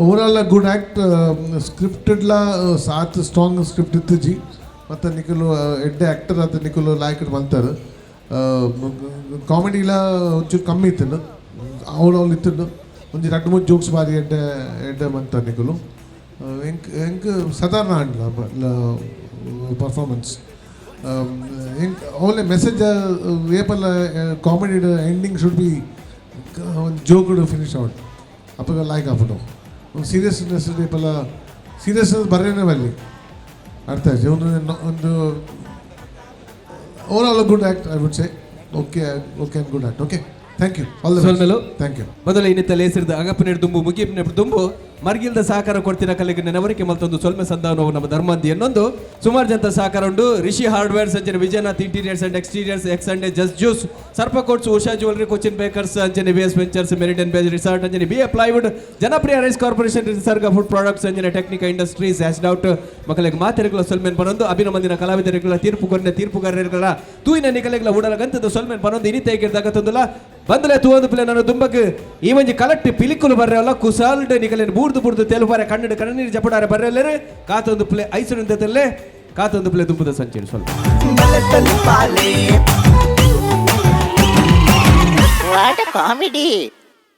ಓವರ್ ಆಲ್ ಗುಡ್ ಆ್ಯಕ್ಟ್. ಸ್ಕ್ರಿಪ್ಟೆಡ್ಲ ಸಾತ್ ಸ್ಟ್ರಾಂಗ್ ಸ್ಕ್ರಿಪ್ಟ್ ಇತ್ತಿಜಿ. ಮತ್ತು ನಿಕುಲು ಎಡ್ಡೆ ಆ್ಯಕ್ಟರ್ ಆತ, ನಿಕುಲು ಲಾಯ್ಕ್ ಮಲ್ತಾರು. ಕಾಮಿಡಿಲ ಒಂಚೂರು ಕಮ್ಮಿ ಇತ್ತು, ಅವ್ಳು ಅವ್ಳು ಇತ್ತು. ಒಂಜಿ ರಡ್ಡ್ ಮೂರು ಜೋಕ್ಸ್ ಬಾರಿ ಎಡ್ಡೆ ಎಡ್ಡೆ ಮಂತ ನಿಕುಲು. ಎಂಕ್ ಎಂಕ್ ಸಾಧಾರಣ ಆಂಡ್ಲ ಪರ್ಫಾರ್ಮೆನ್ಸ್. ಎಂಕ್ ಅವಳೆ ಮೆಸೇಜ್ ಏಪಲ್ಲ ಕಾಮಿಡಿ ಎಂಡಿಂಗ್ should be ಒಂದು ಜೋಕ್ಡ್ ಫಿನಿಶ್ ಔಟ್. ಅಪ್ಪಗ ಲೈಕ್ ಆಪುಂಡು. ಸೀರಿಯಸ್ನೆಸ್ ಏಪಲ್ಲ ಸೀರಿಯಸ್ನೆಸ್ ಬರೇನೆ ಬಲ್ಲಿ ಅರ್ಥ ಆಯ್ತು. ಒಂದು ಒಂದು over all good act, I would say. Okay, okay and good act. Okay, thank you, all the ಸೊಲ್ಮೆಲು. Thank you. ಮೊದಲ ಇನ್ನಿತ ಲೇಸಿರ್ದ ಅಗಪನೇರು ದುಂಬು ಮುಗಿಪಿನ ದುಂಬು ಮರ್ಗಿಲ್ದ ಸಹಕಾರ ಕೊಡ್ತಿನ ಕಲೆಗೆ ನೆನವರಿಕೆ ಮಲ್ತೊಂದು ಸೊಲ್ಮೆ ಸಂದಾನವು ನಮ್ಮ ಧರ್ಮಂದಿ ಎನ್ನೊಂದು ಸುಮಾರು ಜನತ ಸಹಕಾರ ಉಂಡು. ರಿಷಿ ಹಾರ್ಡ್ವೇರ್ಸ್ ಅಂಚನೆ Vijayanath interiors and exteriors, X and just juice, Sarpa coats, Usha jewellery, Cochin bakers ಅಂಚನೆ V S ventures, Meridian bay resort ಅಂಚನೆ B A plywood, Janapriya rice corporation, Nisarga food products ಅಂಚನೆ ಟೆಕ್ನಿಕಾ ಇಂಡಸ್ಟ್ರೀಸ್ ಆಸ್ ಡೌಟ್ ಮಕ್ಕಳಿಗೆ ಮಾತೆರೆಗಳ ಸೊಲ್ಮೆನ್ ಬರೊಂದು ಅಭಿನಂದಿನ ಕಲಾವಿದರುಗಳ ತೀರ್ಪು ಕೊರ್ನ ತೀರ್ಪುಗಾರರುಗಳ ತೂಯಿನ ನಿಕಲೆಗಳ ಉಡಲ ಗಂತದ ಸೊಲ್ಮೆನ್ ಬರೊಂದು ಇನಿತೇಗಿರ್ದಾಗ ತಂದುಲ ಬಂದಲೆ ತೂವೊಂದು ಪಿಲೆ ನಾನು ದುಂಬಕ್ ಈ ಒಂಜಿ ಕಲಟ್ಟಿ ಪಿಲಿಕುಲು ಬರ್ರಲ್ಲ ಕುಸಾಲ್ಡ್ ನಿಕಲೆನ್ ಬೂರ್ದು ಬೂರ್ದು ತೆಲುಪಾರೆ ಕಣ್ಣು ಕಣ್ಣೀರು ಜಪಡಾರೆ ಬರ್ರಲ್ಲೇರು ಕಾತೊಂದು ಪ್ಲೆ ಐಸರು ಕಾತೊಂದು ಪ್ಲೆ ದುಂಬುದ ಸಂಚೇನು ಸ್ವಲ್ಪ. What comedy.